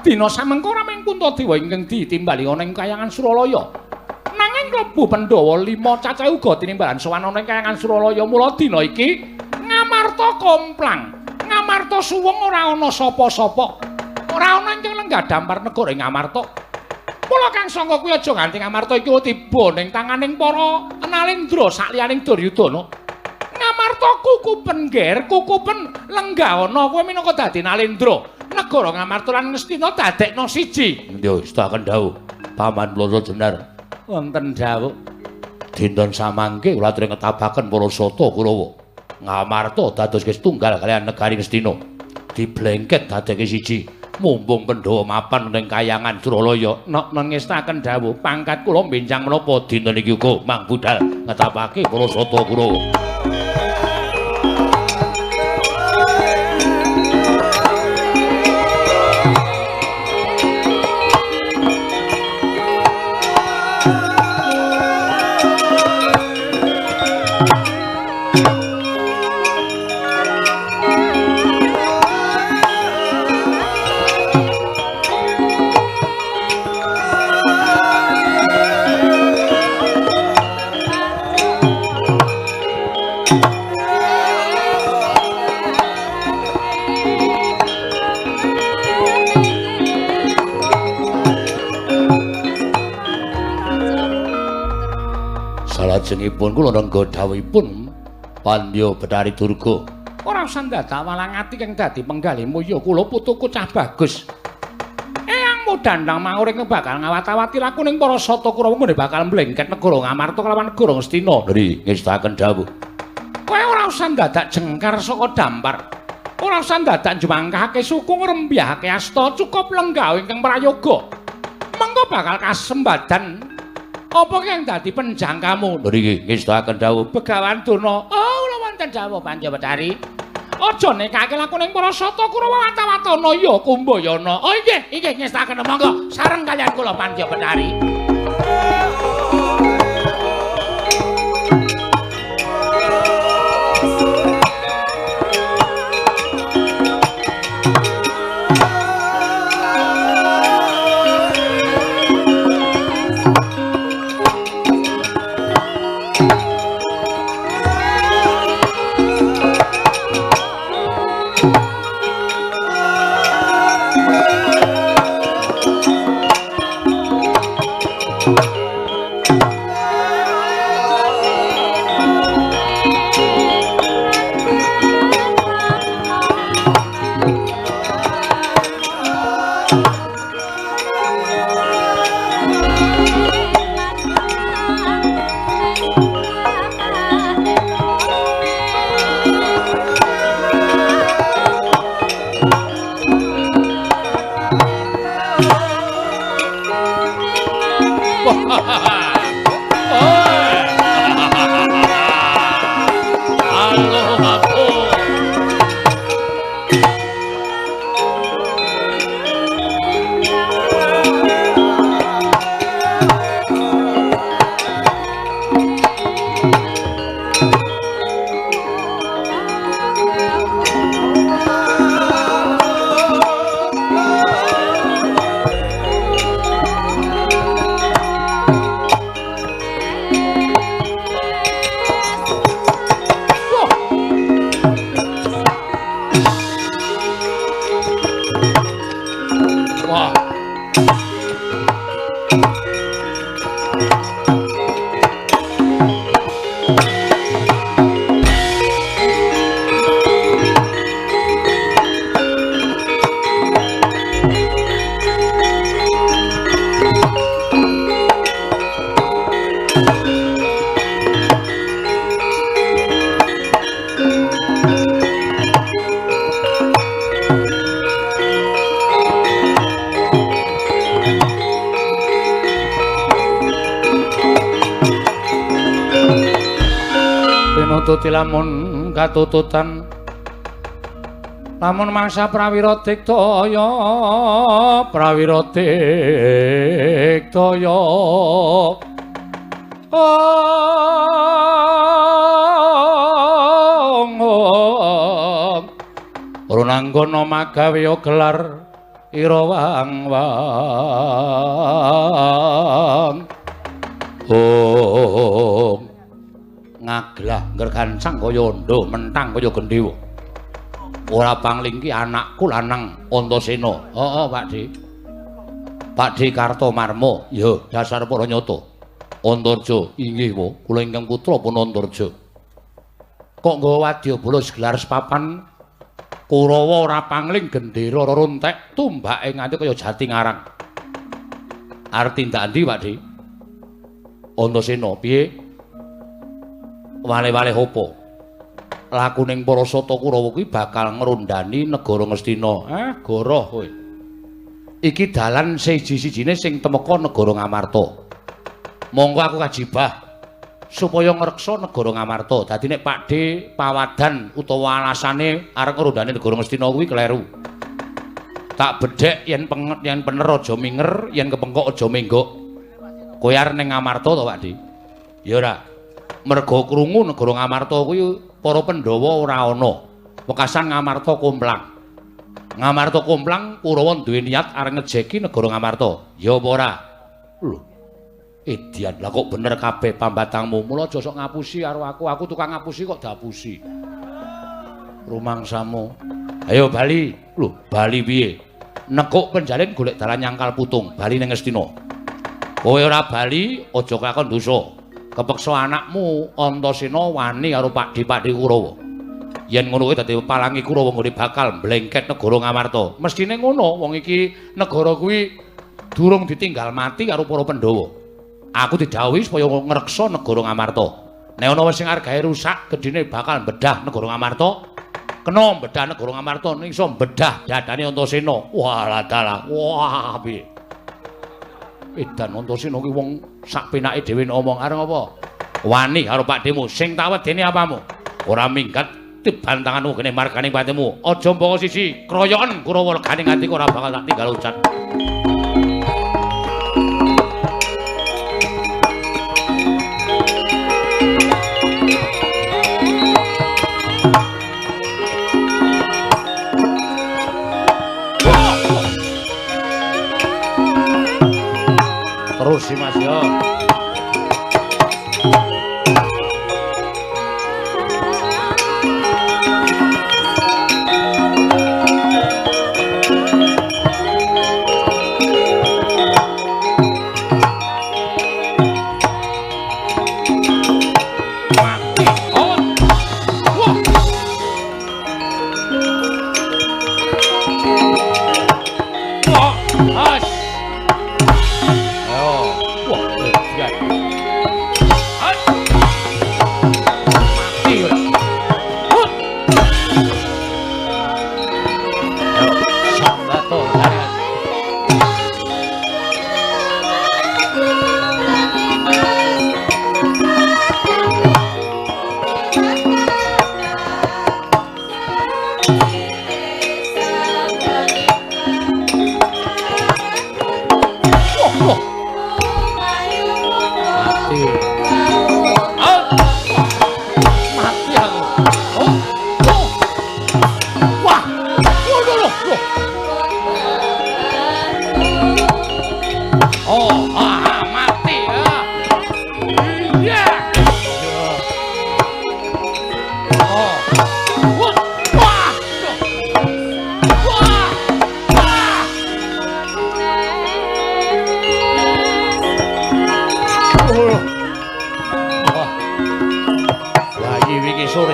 Dina samengko ora mung Puntadewa ingkang ditimbali ana ing kayangan Suralaya. Nanging klebu Pandhawa 5 cacahe uga tinimbalan sowan ana ing kayangan Suralaya. Mula dina iki Ngamarta komplang, Ngamarta suwung ora ana sapa-sapa. Ora ana ingkang lenggah dampar negara ing Ngamarta. Mula kang sangka kuwi aja nganti Ngamarta iki tiba ning tanganing para Nalendra sakliyaning Duryudana. Ngamarta kukupen ger, kukupen lenggah ana kowe minangka dadi Nalendra. Negara Ngamarta lan Ngastina dadekna siji. Nggih, setaken dawuh Paman Blasa Jenar. Wonten dawuh. Dinten samangke kula aturi ngetabaken para sata Kurawa. Ngamarta dados setunggal kaliyan negari Ngastina. Diblengket dadekke siji. Mumpung Pandhawa mapan ning kayangan Suralaya. Nok ngestaken dawuh pangkat kula benjang menapa dinten iki uga mang budal ngetapake para sata Kurawa. Salajengipun kula rengga dawuhipun Pandya Bathari Durga. Ora usah dadak walang ati kang dadi penggalihmu ya kula putuku cah bagus. Eyangmu dandang manguring bakal ngawat-awati lakuning para sata Kurawa nggone bakal mlengket negara Ngamarta kelawan negara Ngastina. Nggih, ngestaken dawuh. Kowe ora usah dadak jengkar saka dampar. Ora usah dadak njumangkahake suku ngrembyahake asta, cukup lenggah ingkang prayoga. Mengko bakal kasembadan apa kang dadi penjangkamu? Nggih, ngestaken dawuh Begawan Durna. Oh, kula wonten dawuh Pandya Bathari. Aja nekake lakuning para sata Kurawa watawatana ya Kumbayana. Oh nggih, inggih ngestaken monggo sareng kaliyan kula Pandya Bathari. Pinututi lamun katututan lamun mangsa prawira diktaya prawira diktaya ong ong. Runanggana magawe gelar Ira wang wang ong ngaglah nggergancang kaya andha mentang kaya gendhewa. Ora pangling ki anakku lanang Antasena. Heeh, Pak Dhe. Pak Dhe Kartomarma. Ya, dasar para nyata. Antarja inggih wa, kula ingkang putra pun Antarja. Kok nggawa wadyabala segelar sepapan Kurawa ora pangling gendera rontek tumbake nganti kaya jati ngarang. Arep tindak endi, Pak Dhe? Antasena piye? Wale-wale opo? Lakuning para sata Kurawa kuwi bakal ngrondani negara Ngastina. Goroh kowe. Iki dalan siji-sijine sing temeka negara Ngamarta. Monggo aku kajibah supaya ngreksa negara Ngamarta. Dadi nek Pak Dhe pawadan utawa alasane arep ngrondani negara Ngastina kuwi kleru. Tak bedhek yen yen pener aja minger, yen kepengkok aja menggok. Kowe arep ning Ngamarta to, Pak Dhe? Ya ora. Merga krungu negara Ngamarta kuwi para Pandhawa ora ana. Wekasan Ngamarta komplang. Ngamarta komplang Kurawa duwe niat arep ngejeki negara Ngamarta. Ya apa ora? Lho. Edian, lah kok bener kabeh pambatangmu. Mula aja sok ngapusi karo aku. Aku tukang ngapusi kok diapusi. Rumangsamu. Ayo bali. Lho, bali piye? Nekuk penjalin golek dalan nyangkal putung, bali ning Ngastina. Kowe ora bali aja kelakon dosa. Kepeksa anakmu Antasena wani karo Pakdhe-pakdhe Kurawa. Yen ngono kuwi dadi palangi Kurawa nggone bakal mblengket negara Ngamarta. Mestine ngono, wong iki negara kuwi durung ditinggal mati karo para Pandhawa. Aku didhawuhi supaya ngreksa negara Ngamarta. Nek ana sing arep gawe rusak, gedhene bakal bedah negara Ngamarta. Kena bedah negara Ngamarta ning iso bedah dadane Antasena. Wah, dalah. Wah, piye? Edan Antasena ki wong sak penake dhewe ngomong arep apa? Wani karo Pakdhemu sing tak wedeni apamu? Ora minggat tiban tanganmu kene margane patimu. Aja mboko sisi, kroyoken Kurawa legane atiku ora bakal tak tinggal ucat. Terus sih Mas ya. Mati. Oh. Wah. Wah. As.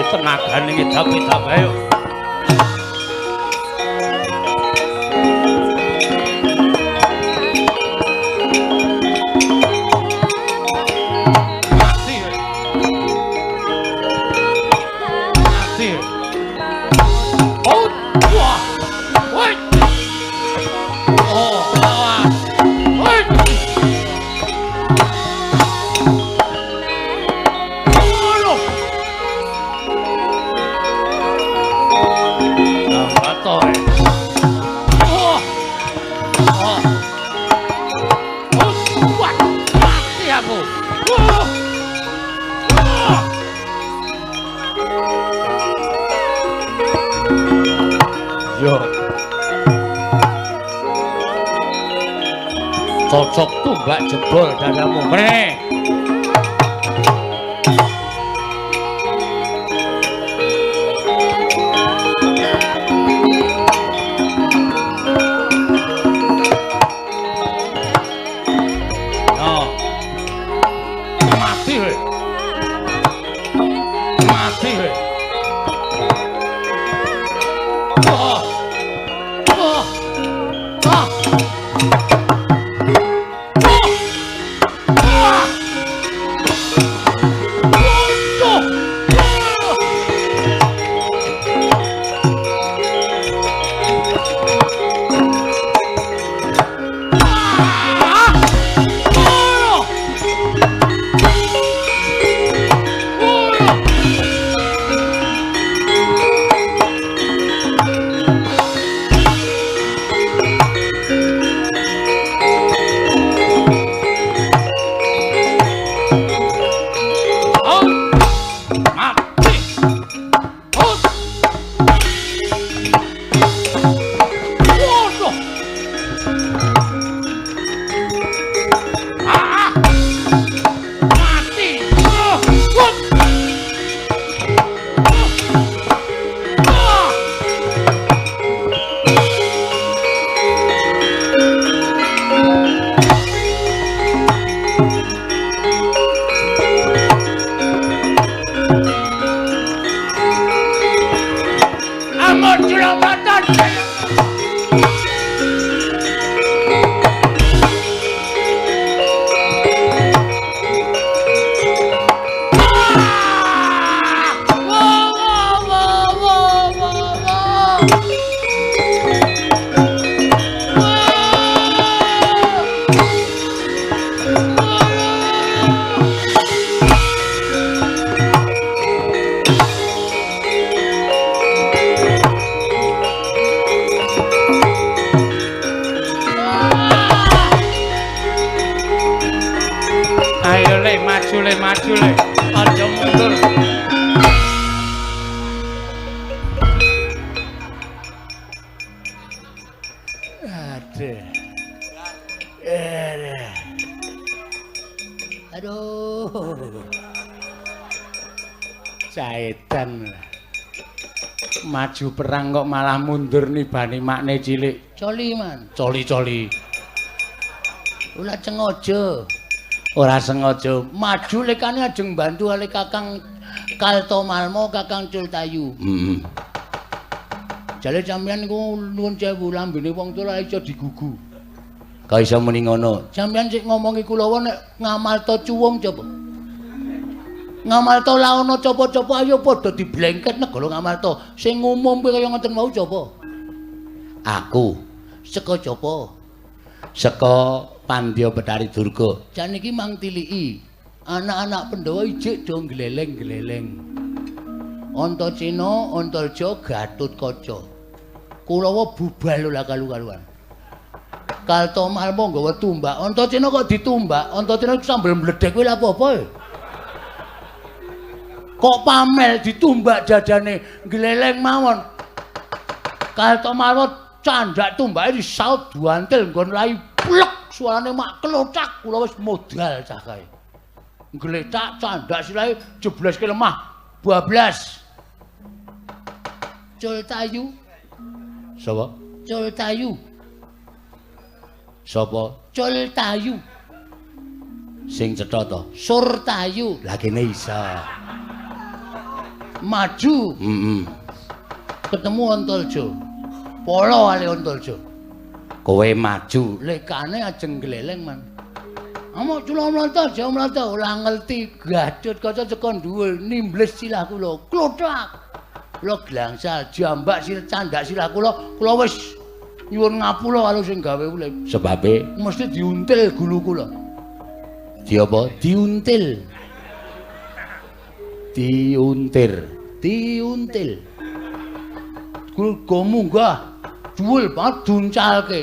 Tenagane ngedap-edap ayo. Mati. Mati. Oh, wah. Woi. Oh, wah. Woi. Cocok tumbak jebol dadamu. Mrene. No. Mati kowe. Mati kowe. Oh. Oh. Oh. Ayo le, maju le, maju le. Aja mundur. Aduh. Aduh. Caetan. Maju perang kok malah mundur nibani makne cilik. Coli man. Coli-coli. Ora sengaja. Ora sengaja. Maju lekane ajeng bantu ale Kakang Kaltomalmo, Kakang Cultayu. Heeh. Jale sampeyan niku nuwun sewu lambene wong tuwa iso digugu. Kok iso muni ngono? Sampeyan sik ngomongi kula nek ngamalta cuwung coba. Ngamalta laono copo-copo ayo padha diblengket negara Ngamarta. Sing ngumumke kaya ngoten wau coba. Aku saka copo? Saka Pandya Betari Durga. Jan iki mang tiliki. Anak-anak Pandhawa ijik do gleleng-gleleng. Antasena, Antarja, Gatotkaca. Kurawa bubal ora kalu-kaluan. Kaltomalma nggawa tumbak. Antasena kok ditumbak? Antasena sambel mledhek kuwi lha apa-apa e? Kok pamel ditumbak dadane gleleng mawon. Kaltomalma candhak tumbake disaut duantil nggon rai plek suarane mak klothak kula wis modal cah kae. Gletak candhak sirahe jebleske lemah bablas. Cultayu. Sapa? Cultayu. Sapa? Cultayu. Sing cetha to? Surtayu. Lah kene iso. Maju. Heeh. Ketemu Antarja. Polo ale Antarja. Kowe maju, lekane ajeng gleleng man. Amok cula mlanta, aja mlanta ora ngerti Gatotkaca teko dhuwur nimbles silah kula. Klothak. Kula glangsal jambak sir candak silah kula, kula wis nyuwun ngapura karo sing gawe urip. Sebabe mesti diuntil gulu kula. Di apa? Diuntil. Diuntir. Diuntil. Kula munggah dhuwur banget duncalke.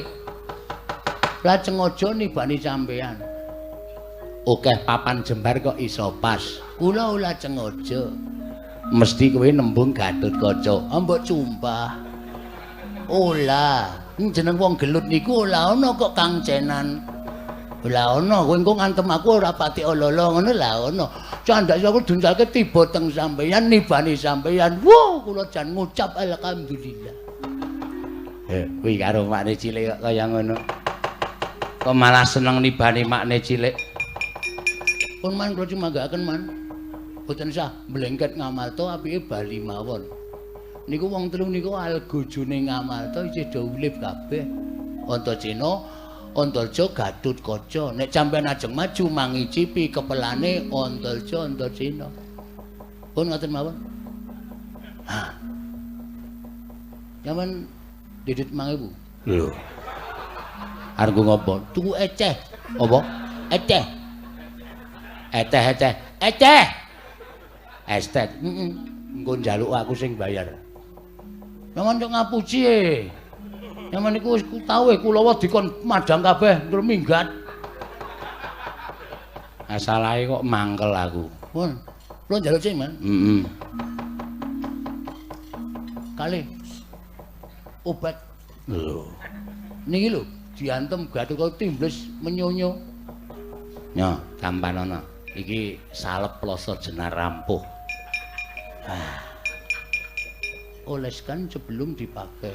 Lajeng aja nibani sampean. Akeh papan jembar kok iso pas. Kula lajeng aja. Mesti kowe nembung Gatotkaca. Mbok sumpah. Ola, jeneng wong gelut niku ora ana kok kangcenan. Lah ana kowe engko ngantem aku ora pati ala-ala ngono lah ana. Candhak aku duncalke tiba teng sampeyan nibani sampeyan. Wuh, kula jan ngucap alhamdulillah. Kuwi karo makne cilik kok kaya ngono. Kok malah seneng nibani makne cilik. Pun man kula cumanggaaken man. Boten sah mlengket Ngamarta apike bali mawon. Niku wong telu niku algojone Ngamarta isih do urip kabeh. Antasena, Antarja, Gatotkaca. Nek sampeyan ajeng maju mangicipi kepelane Antarja, Antasena. Pun ngoten mawon. Ha. Nyaman didit 5000. Lho. Arep ngopo? Tuku eceh. Apa? Eceh. Eteh-eteh. Eceh. Estet. Heeh. Engko njaluk aku sing bayar. Nyaman kok ngapuci e. Nyaman niku wis tau e kulawa dikon madhang kabeh terus minggat. Asalahe kok mangkel aku. Pun, kula njaluk sing, Man. Heeh. Kalih obat. Lho. Niki lho, diantem Gatotkaca timbles menyonyo. Nyo, tampanono. Iki salep ploso jenar rampuh. Ah. Oleskan sebelum dipakai.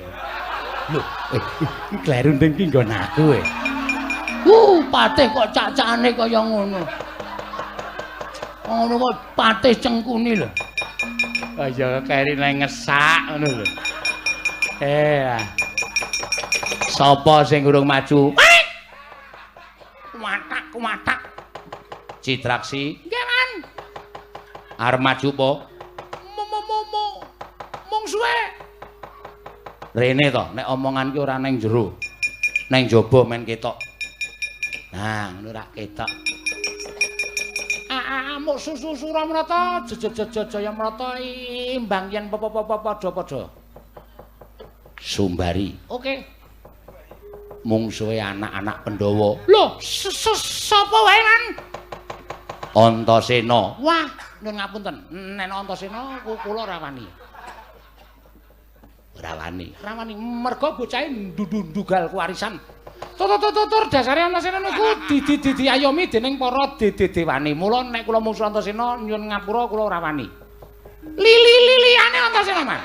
Lho, iki kleru ndeng iki nggon aku e. Patih kok cacane kaya ngono. Ngono kok patih cengkuni lho. Kaya keri nang ngesak ngono lho. Sapa sing urung maju? Kuwatak, kuwatak. Citraksi. Nggih, Man. Arep maju apa? Mung suwe. Rene to, nek omongan ki ora neng jero. Neng jaba men ketok. Nah, ngono rak ketok. Amuk susu Suramrata, Jayamrata imbang yen padha-padha. Sumbari. Oke. Mungsuhe anak-anak Pandhawa. Lho, sapa wae, Man? Antasena. Wah, nyuwun ngapunten. Nek Antasena kula ora wani. Ora wani. Ora wani merga bocahe ndugal kewarisan. Tur dasare Antasena niku diayomi dening para dewane. Mula nek kula mungsuh Antasena nyuwun ngapura kula ora wani. Lili-liliane Antasena, Man.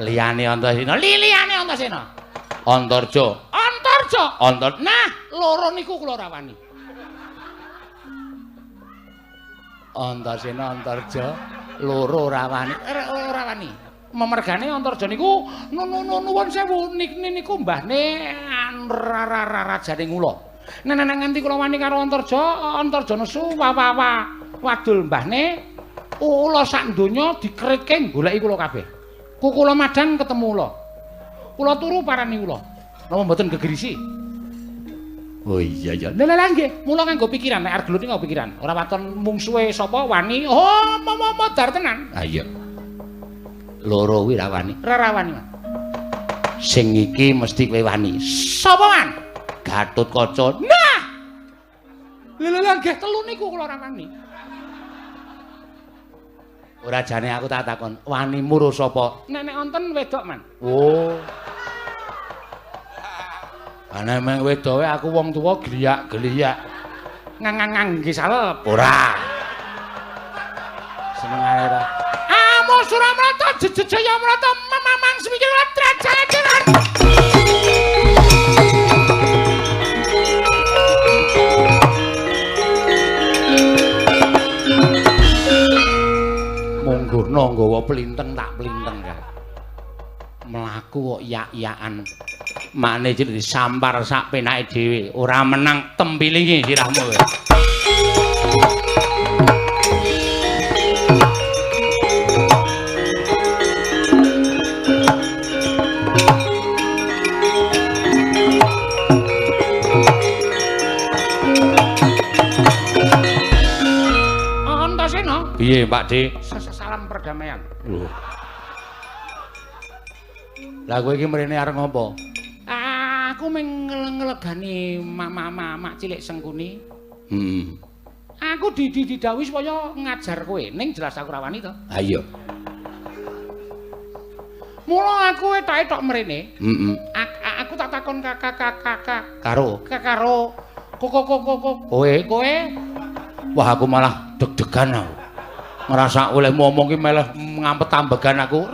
Liyane Antasena, liliyane Antasena. Antarja. Antarja. Antar. Nah, loro niku kula ora wani. Antasena, Antarja, loro ora wani. Ora wani. Memergane Antarja niku nuwun sewu niku mbahne rajane Ngula. Nek nganti kula wani karo Antarja, Antarja nesu wawawa wadul mbahne ula sak donya dikritke goleki kula kabeh. Kula madang ketemu ula. Kula turu parani ula. Napa mboten gegerisi? Oh iya iya. Lha lha nggih, mula nganggo pikiran nek arep gelut nganggo pikiran. Ora waton mungsuhe sapa wani. Oh, modar tenan. Ha iya. Loro kuwi ra wani. Ora wani, Man. Sing iki mesti kowe wani. Sapa, Man? Gatotkaca. Nah. Lha lha nggih telu niku kula ora wani. Ora jane aku tak takon, wanimu ro sapa? Nek nek wonten wedok, Man. Oh. Ana meng wedoke aku wong tuwa gliyak-gliyak. Ngang-ngang nggih salep. Ora. Senengane ora. Amo Suramrata Jejayamrata mamang semikir trajaran. Mungguhna nggawa plinteng tak plinteng kae. Mlaku kok yak-yakan. Makne cilik disampar sak penake dhewe, ora menang tempilingi sirahmu kowe. Antasena. Piye, Pak Dik? Salam perdamaian. Lho. Lah kowe iki mrene arep ngopo? Aku mung ngelegani mak cilik Sengkuni. Heeh. Aku didhawuhi supaya ngajar kowe, ning jelas aku ora wani to. Ha iya. Mula aku etok-etok mrene. Heeh. Aku tak takon kakak karo karo kok kowe kowe. Wah aku malah deg-degan aku. Ngerasa oleh ngomong ki malah ngampet ambegan aku.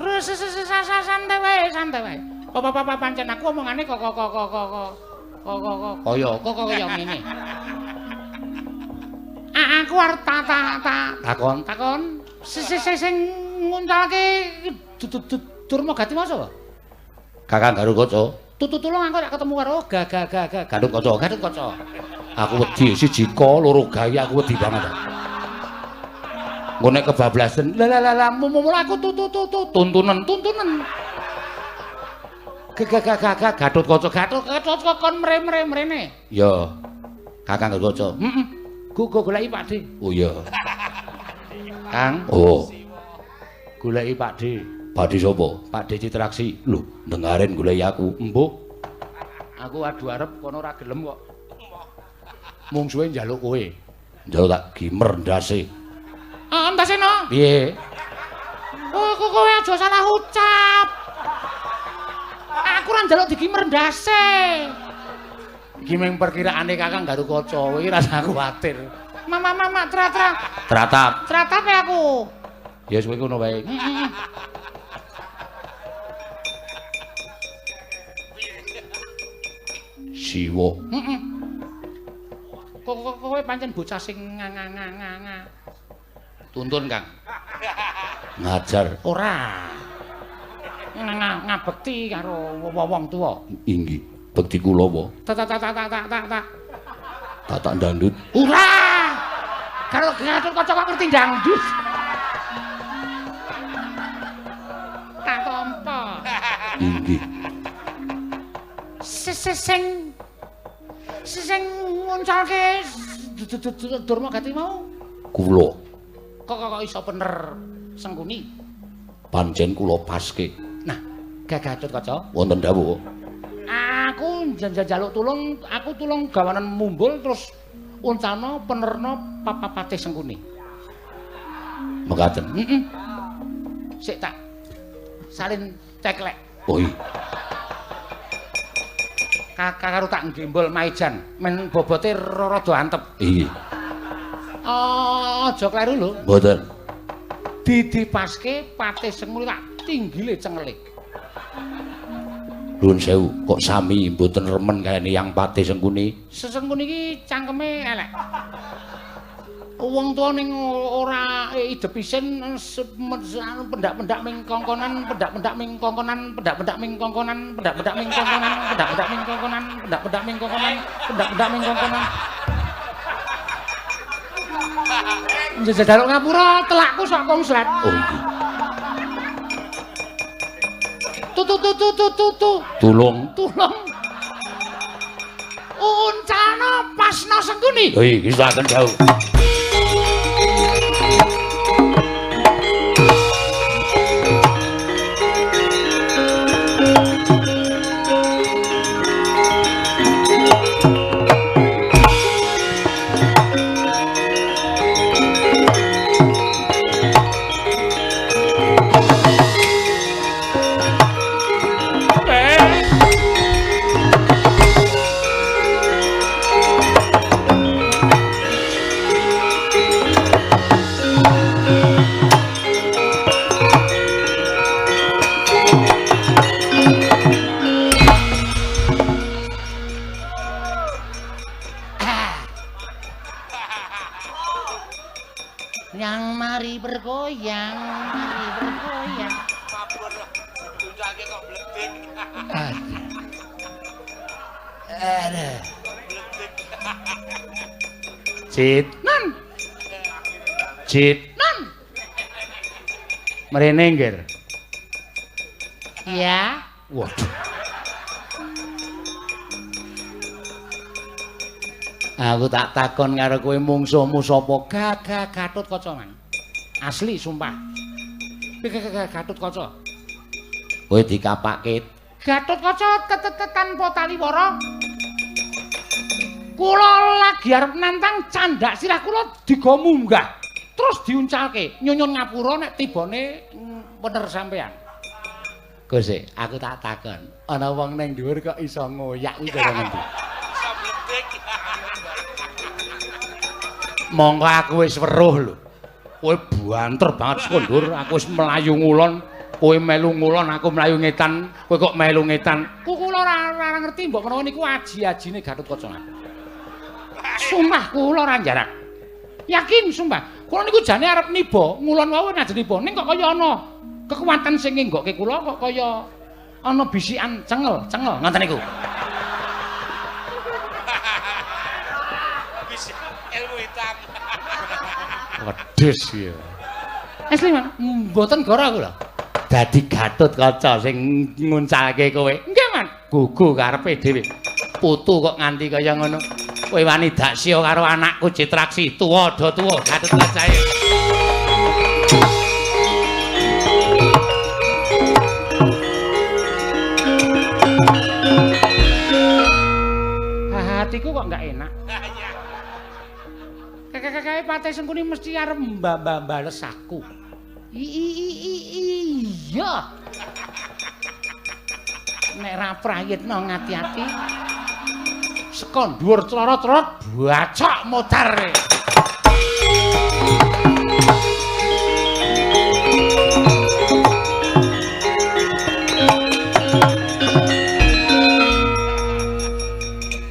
Santai wae, santai wae. Apa-apa pancen aku omongane kok kok kok kok kok kaya kok kaya ngene. Aku arep tak takon takon sing nguncalke Durma Gati mau sapa? Kakang Garukaca. Tulung aku rak ketemu karo Garukaca, Garukaca. Aku wedi siji ka loro gawe aku wedi banget. Engko nek kebablasan, lah lah lah mumul aku tuntunan tuntunan. Gagak Gatotkaca, Gatotkaca kon mrene. Ya. Kakang Garukaca. Heeh. Go goleki Pakde. Oh iya. Kang. Oh. Goleki Pakde. Pakde sapa? Pakde Citraksi. Lho, dengaren goleki aku. Embuh. Aku adu arep kono ora gelem kok. Mungsuhe njaluk kowe. Njaluk tak gimer ndase. Ah, ndase no. Piye? Oh, kok kowe aja salah ucap. Aku ora njaluk digimer ndase. Iki mung perkiraane Kakang Garukaca, kowe iki rasa kuwatir. Mama mama tra-tra. Tratap. Tratap ya aku. Ya wis kowe ngono wae. Siwa. Heeh. Kok kowe pancen bocah sing nga. Tuntun, Kang. Ngajar ora. Ngabekti karo wong tuwa. Inggih, bekti kula apa? Tak tak tak tak tak tak. Tak ndandut. Ora. Karo Gatotkaca kok ngerti ndangdut. Tak tampa. Inggih. Sing sing nguncalke Durma Gati mau kula. Kok iso bener Sengkuni? Pancen kula paske. Nah, Gatotkaca wonten dawuh. Aku njaluk tulung, aku tulung gawanan mumbul terus uncalno penerno papapate Sengkuni. Mekaten. Heeh. Sik tak salin ceklek. Oh iya. Kakak karo tak nggembol maijan men bobote rada antep. Iya. Aja kleru lho. Mboten. Didipaske Patih Sengkuni tak tinggile cengele. Nuwun sewu, kok sami mboten remen kayane yang Patih Sengkuni. Sengkuni iki cangkeme elek. Wong tuwa ning ora idep isin pendak-pendak ming kongkonan, pendak-pendak ming kongkonan, pendak-pendak ming kongkonan, pendak-pendak ming kongkonan, pendak-pendak ming kongkonan, pendak-pendak ming kongkonan, pendak-pendak ming kongkonan. Njaluk ngapura telakku sok kongslet. Oh iki. Tu tu tu tu tu tu. Tulung, tulung. Uncalno pasno Sengkuni. Lho iki saken jauh. Yang mari bergoyang, mari bergoyang. kok bledek. Ada. Cit. Nan. Cit. Nan. Mrene nggir. Iya. Waduh. Aku tak takon karo kowe mungsuhmu sapa? Gagah Gatotkaca, Mang. Asli sumpah. Gagah Gatotkaca. Kowe dikapake Gatotkaca tanpa taliwara. Kula lagi arep nantang candak sirah kula digo munggah. Terus diuncalke, nyunyun ngapura nek tibane bener sampean. Gus, aku tak takon. Ana wong ning dhuwur kok iso ngoyak kuwi cara ngendi? Iso bledek. Monggo aku wis weruh lho. Kowe banter banget saka dhuwur, aku wis mlayu ngulon, kowe melu ngulon, aku mlayu ngetan, kowe kok melu ngetan. Ku kula ora ngerti mbok menawa niku aji-ajine Gatotkaca. Sumpah kula ora jarak. Yakin sumpah. Kula niku jane arep niba, ngulon wau ajeng niba, ning kok kaya ana kekuatan sing ngenggokke kula kok kaya ana bisikan cengel, cengel ngoten niku. Bisik ilmu hitam. Wedhus ya. Asli man, mboten goro kula. Dadi Gatotkaca sing nguncalke kowe. Nggih, Man. Gugu karepe dhewe. Putu kok nganti kaya ngono. Kowe wani daksya karo anakku Citraksi, tuwa do tuwa Gatotkacae. Hatiku kok enggak enak. Kakak-kakake Patih Sengkuni mesti arep mbak-mbak bales aku. Iya. Nek ra prayitna ngati-ati. Saka dhuwur clorot-clorot bacok modar.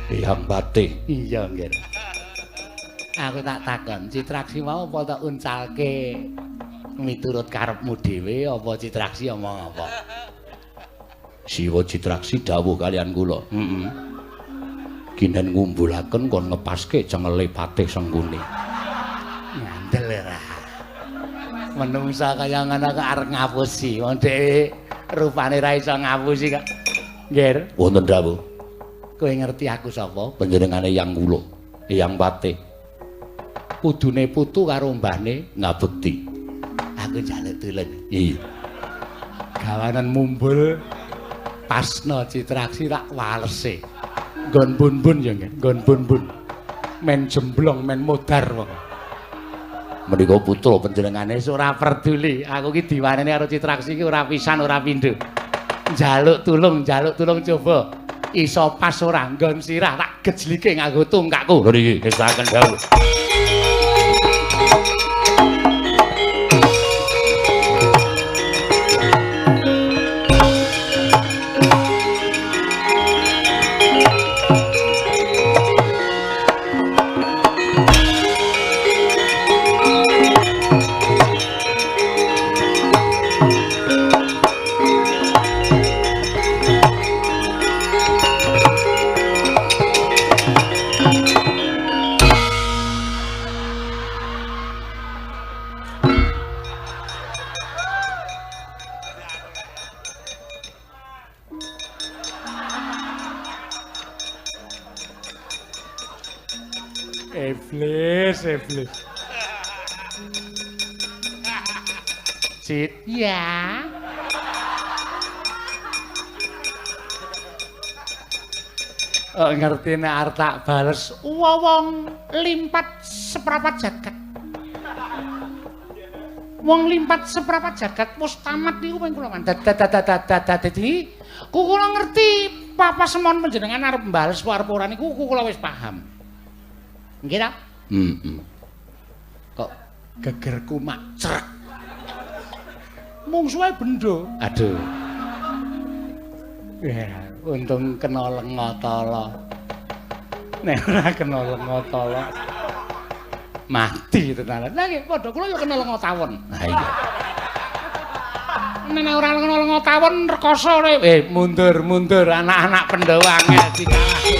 Eyang Patih. Iya, nggih. Aku tak takon, Citraksi mau apa tak uncalke miturut karepmu dhewe apa Citraksi omong apa? Siwa Citraksi dawuh kalian kula. Heeh. Ginen ngumbulaken kon ngepaske cengele Patih Sengkuni. Ngandel ora. Menungsa kaya ngono kok arep ngapusi. Wong dhek rupane ra iso ngapusi kok. Nggih. Wonten dawuh. Kowe ngerti aku sapa? Panjenengane Eyang kula, Eyang Patih. Kudune putu karo mbahne ngabekti. Aku njaluk tulung. Iya. Gawanan mumbul pasna Citraksi tak walese. Nggon bun-bun ya nggih, nggon bun-bun. Men jemblong, men modar wong. Menika putra panjenengane ora peduli. Aku ki diwaneni karo Citraksi ki ora pisan ora pindho. Njaluk tulung coba. Iso pas ora nggon sirah tak gejlike nganggo tungkakku. Lho niki ngesaken dawuh. Iblis, iblis. Cit, ya. Oh, ngerti nek arep tak bales wong limpat seprapat jagat. Wong limpat seprapat jagat wis tamat niku ping kula dadi kula ngerti papa semon panjenengan arep mbales arep ora niku kula wis paham. Nggih ta? Heeh. Kok gegerku mak crek. Mungsuhe bendo. Aduh. Ya, untung kena lenga tala. Nek ora kena lenga tala mati tenan. Lah nggih padha kula ya kena lenga tawon. Ha iya. Nek ora kena lenga tawon rekoso. Mundur mundur anak-anak Pandhawa angel dikalahke.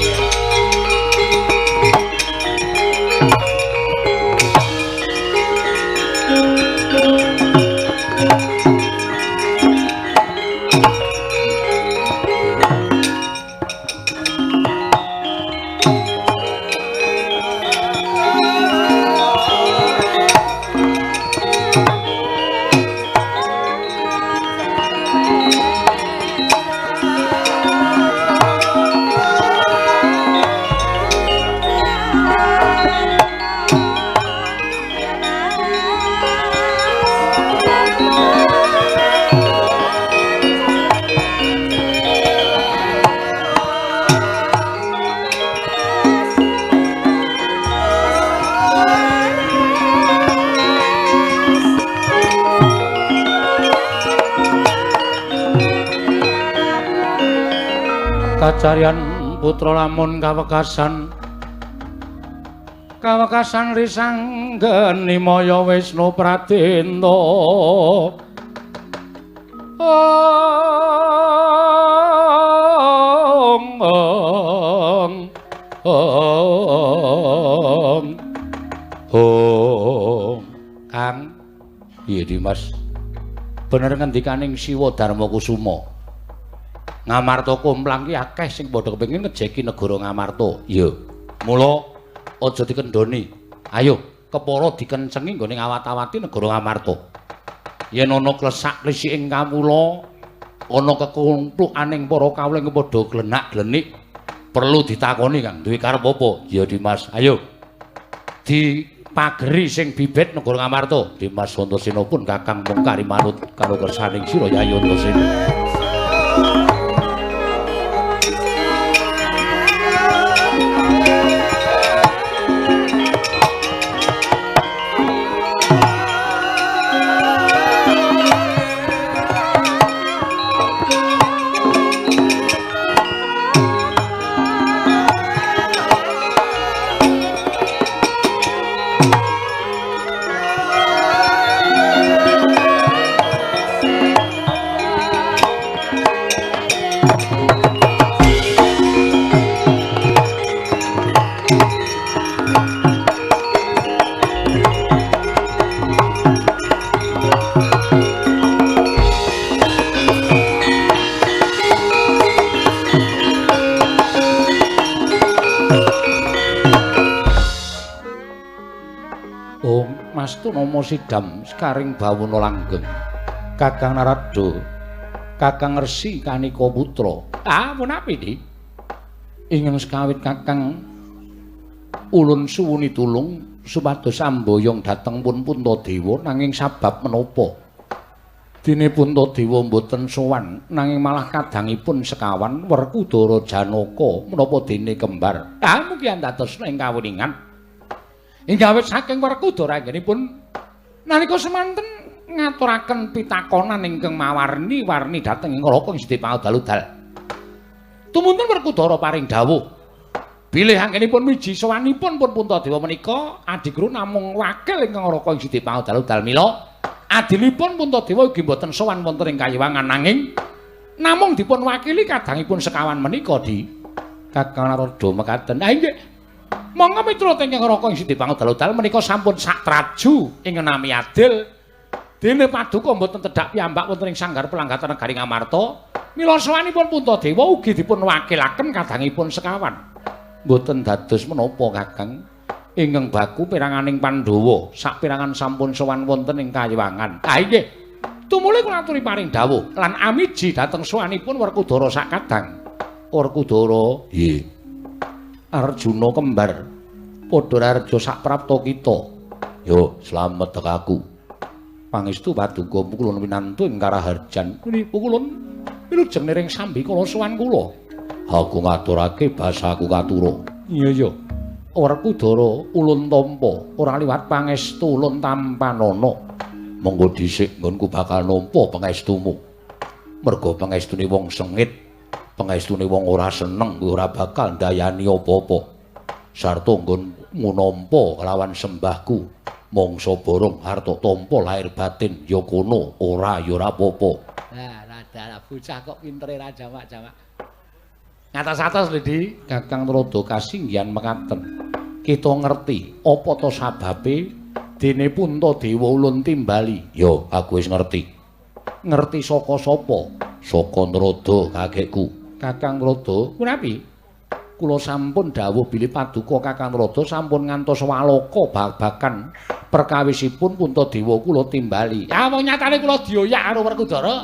Kacaryan putra lamun kawekasan kawekasan risanggeni maya Wisnu Pradenta. Ong ong ong ong. Kang, piye Dimas? Bener ngendikaning Siwa Darma Kusuma. Ngamarta komplang ki akeh sing padha kepengin ngejeki negara Ngamarta. Iya. Mula aja dikendhoni. Ayo kepara dikencengi nggone ngawat-awati negara Ngamarta. Yen ana klesak-klesik ing kawula, ana kekumplukaning para kawula ing padha glenak-glenik, perlu ditakoni Kang, duwe karep apa? Iya Dimas, ayo. Dipageri sing bibit negara Ngamarta. Dimas Antasena pun Kakang mung kari manut karo kersaning sira Yayi Antasena. Nama Sidam sekaring bawana langgeng Kakang Narada Kakang Resi Kanika Putra. Ah punapi di ingkang sekawit Kakang ulun suwuni tulung supados amboyong dhateng pun Puntadewa nanging sabab menapa dene Puntadewa mboten sowan nanging malah kadangipun sekawan Werkudara Janaka menapa dene kembar. Ah mugi andadosna ing kawuningan ing awit saking Werkudara anggenipun nalika semanten ngaturaken pitakonan ingkang mawarni-warni dhateng ing Raka ing Sedipangudal-udal. Tumuntun Werkudara paring dawuh bilih anggenipun miji sowanipun pun Puntadewa menika adiguru namung wakil ingkang Raka ing Sedipangudal-udal mila adilipun Puntadewa ugi mboten sowan wonten ing kayiwangan nanging namung dipun wakili kadangipun sekawan menika di Kakang Narada mekaten. Ah inggih. Monggo miturut ingkang Raka ing Sedipangudal-udal menika sampun satraju ing nami adil dene paduka mboten tedhak piyambak wonten ing sanggar pelanggatan negari Ngamarta. Mila sowanipun Puntadewa ugi dipun wakilaken kadangipun sekawan. Mboten dados menapa Kakang ingkang baku peranganing Pandhawa saperangan sampun sowan wonten ing kayiwangan. Ah inggih. Tumuli kula aturi paring dawuh lan amiji dhateng sowanipun Werkudara sakadang. Werkudara, nggih. Arjuna kembar padha raharja saprapta kita. Yo slamet aku. Pangestu paduka pukulun winantu ing karaharjan. Kuni pukulun wilujeng niring sambikala sowan kula. Aku ngaturake basaku katura. Iya iya. Werkudara ulun tampa ora liwat pangestu ulun tampanana. Monggo dhisik nggonku bakal nampa pangestumu. Merga pangestune wong sengit, pangestune wong ora seneng kuwi ora bakal ndayani apa-apa. Sarta nggonmu nampa kelawan sembahku, mangsa borong harta tampa lahir batin ya kono ora ya ora apa-apa. Nah, rada bocah kok pintere ra jamak-jamak. Ngatos-atos lho, Di. Kakang Narada kasinggihan mekaten. Kita ngerti apa to sababe dene Puntadewa ulun timbali. Ya, aku wis ngerti. Ngerti saka sapa? Saka Narada kakekku. Kakang Narada, punapi? Kula sampun dawuh bilih paduka Kakang Narada sampun ngantos waloka babagan perkawisipun Puntadewa kula timbali. Ya wong nyatane kula dioyak karo Werkudara.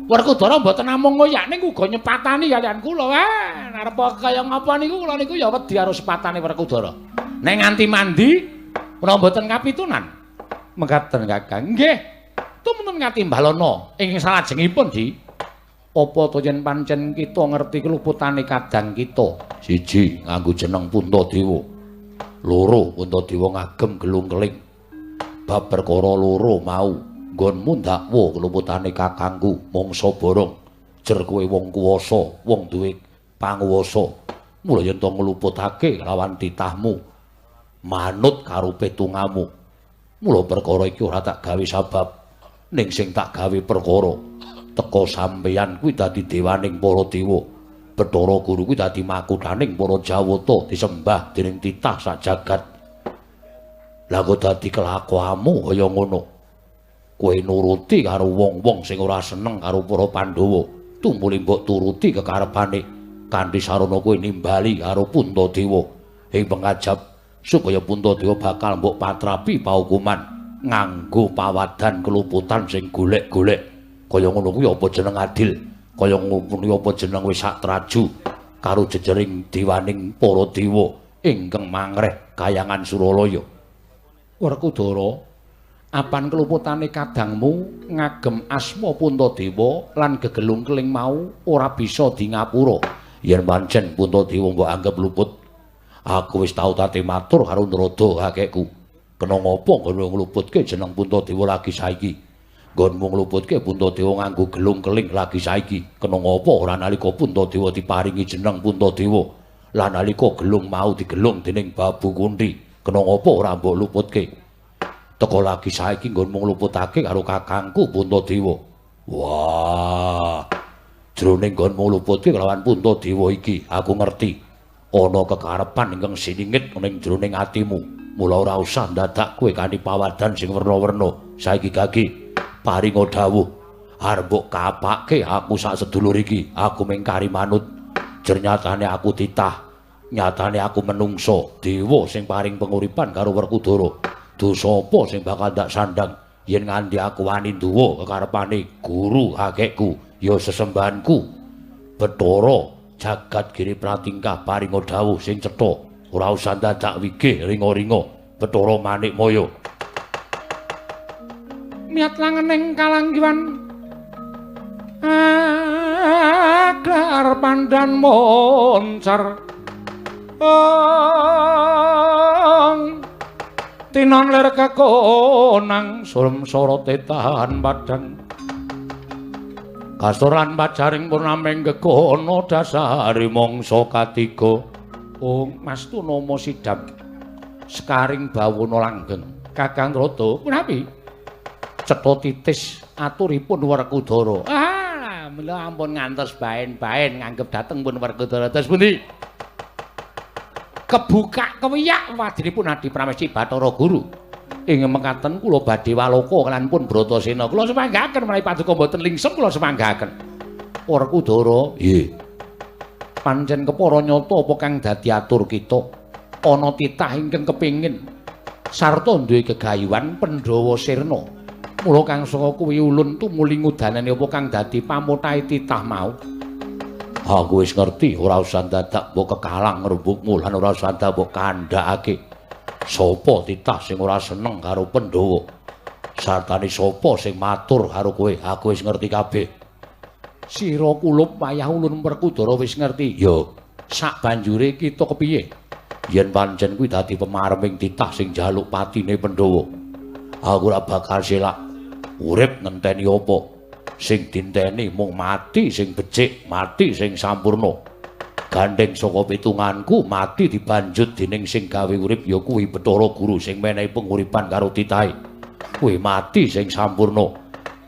Werkudara mboten namung ngoyak ning uga nyepatani kaliyan kula. Wah, arep kaya ngapa niku kula niku ya wedi karo sepatane Werkudara. Nek nganti mandi kula mboten kapitunan. Mekaten Kakang. Nggih. Tumunten katimbalana ing salajengipun, Di. Apa to yen pancen kita ngerti keluputane kadang kita? Siji, nganggo jeneng Puntadewa. Loro, Puntadewa ngagem gelung keling. Bab perkara loro mau, nggonmu ndakwa keluputane kakangku mangsa borong. Jer kowe wong kuwasa, wong duwe panguwasa. Mula yen to ngluputake lawan titahmu, manut karo petungamu. Mula perkara iki ora tak gawe sabab, ning sing tak gawe perkara teka sampeyan kuwi dadi dewaning para dewa. Bathara Guru kuwi dadi makuthaning para Jawata disembah dening titah sak jagat. Lah kok dadi kelakuanmu kaya ngono? Kowe nuruti karo wong-wong sing ora seneng karo para Pandhawa, tumuli mbok turuti kekarepane kanthi sarana kowe nimbali karo Puntadewa ing pengajap supaya Puntadewa bakal mbok patrapi paukuman nganggo pawadan keluputan sing golek-golek. Kaya ngono kuwi apa jeneng adil? Kaya ngono kuwi apa jeneng wis sak traju karo jejering dewaning para dewa ingkang mangreh kayangan Suralaya. Werkudara, apan keluputane kadangmu ngagem asma Puntadewa lan gegelung keling mau ora bisa dingapura. Yen pancen Puntadewa mbok anggep luput, aku wis tau tate matur karo Narada kakekku. Kena ngapa nggon ngluputke jeneng Puntadewa lagi saiki? Nggonmu ngluputke Puntadewa nganggo gelung keling lagi saiki. Kena ngapa ora nalika Puntadewa diparingi jeneng Puntadewa lan nalika gelung mau digelung dening Babu Kunthi? Kena ngapa ora mbok luputke? Teka lagi saiki nggonmu ngluputake karo kakangku Puntadewa. Wah, jroning nggonmu ngluputke kelawan Puntadewa iki, aku ngerti ana kekarepan ingkang siningit ning jroning atimu. Mula ora usah ndadak kowe kanthi pawadan sing werna-werna. Saiki gage paringa dawuh, arep mbok kapake aku sak sedulur iki, aku mung kari manut. Jernyatane aku titah, nyatane aku menungso, dewa sing paring penguripan karo Werkudara. Dosa apa sing bakal ndak sandang yen nganti aku wani nduwa kekarepane guru kakekku ya sesembahanku Bathara jagat giri pratingkah paringa dawuh sing cetha, ora usah dadak wigih ringa-ringa Bathara Manikmaya. Miat langening kalanggiwan aglar pandan moncer ong tinon lir kekonang surem sorote tahan padang kastoran pajaring purnaming gegono dasari mangsa katiga. Ong Mas Tunama sidam sekaring bawana langgeng. Kakang Rada punapi cetha titis aturipun Werkudara. Ah, mila ampun ngantos baen-baen nganggep dateng pun Werkudara. Terus pundi? Kebuka kewiyak wadinipun Adi Pramesti Bathara Guru. Ing mekaten kula badhe waloka lan pun Bratasena. Kula semanggaken menawi paduka mboten lingsem kula semanggaken. Werkudara, nggih. Pancen kepara nyata apa kang dadi atur kita. Ana titah ingkang kepengin sarta duwe gegayuhan Pandhawa sirna. Mula kang saka kuwi ulun tumuli ngudanani apa kang dadi pamutahe titah mau. Aku wis ngerti, ora usah dadak mbok kekalang rembugmu lan ora usah dadak mbok kandhakake. Sapa titah sing ora seneng karo Pandhawa? Sartane sapa sing matur karo kowe? Aku wis ngerti kabeh. Sira kulup wayah ulun Werkudara wis ngerti. Ya, sak banjure kita kepiye? Yen pancen kuwi dadi pemareming titah sing njaluk patine Pandhawa, aku ora bakal selak urip ngenteni apa. Sing dinteni mung mati sing becik, mati sing sampurna. Gandheng saka pitunganku mati dibanjut dening sing gawe urip ya kuwi Bathara Guru sing menehi penguripan karo titahe. Kuwi mati sing sampurna.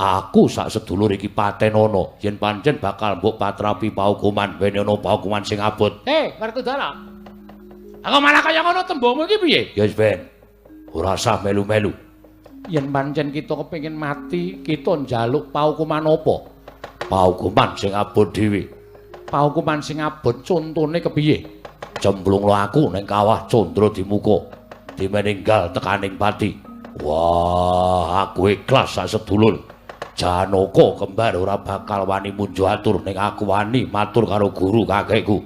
Aku sak sedulur iki patenono yen pancen bakal mbok patrapi paukuman, wenehana paukuman sing abot. Hei, Werkudara. Aku malah kaya ngono tembungmu iki piye? Ya wis ben. Ora usah melu-melu. Yen pancen kita kepengin mati, kita njaluk paukuman apa? Paukuman sing abot dhewe. Paukuman sing abot contone kepiye? Cemplunglo aku ning kawah Candra Dimuka, dimeninggal tekaning pati. Wah, aku ikhlas sak sedulur. Janaka kembar ora bakal wani munjo atur ning aku wani matur karo guru kakekku.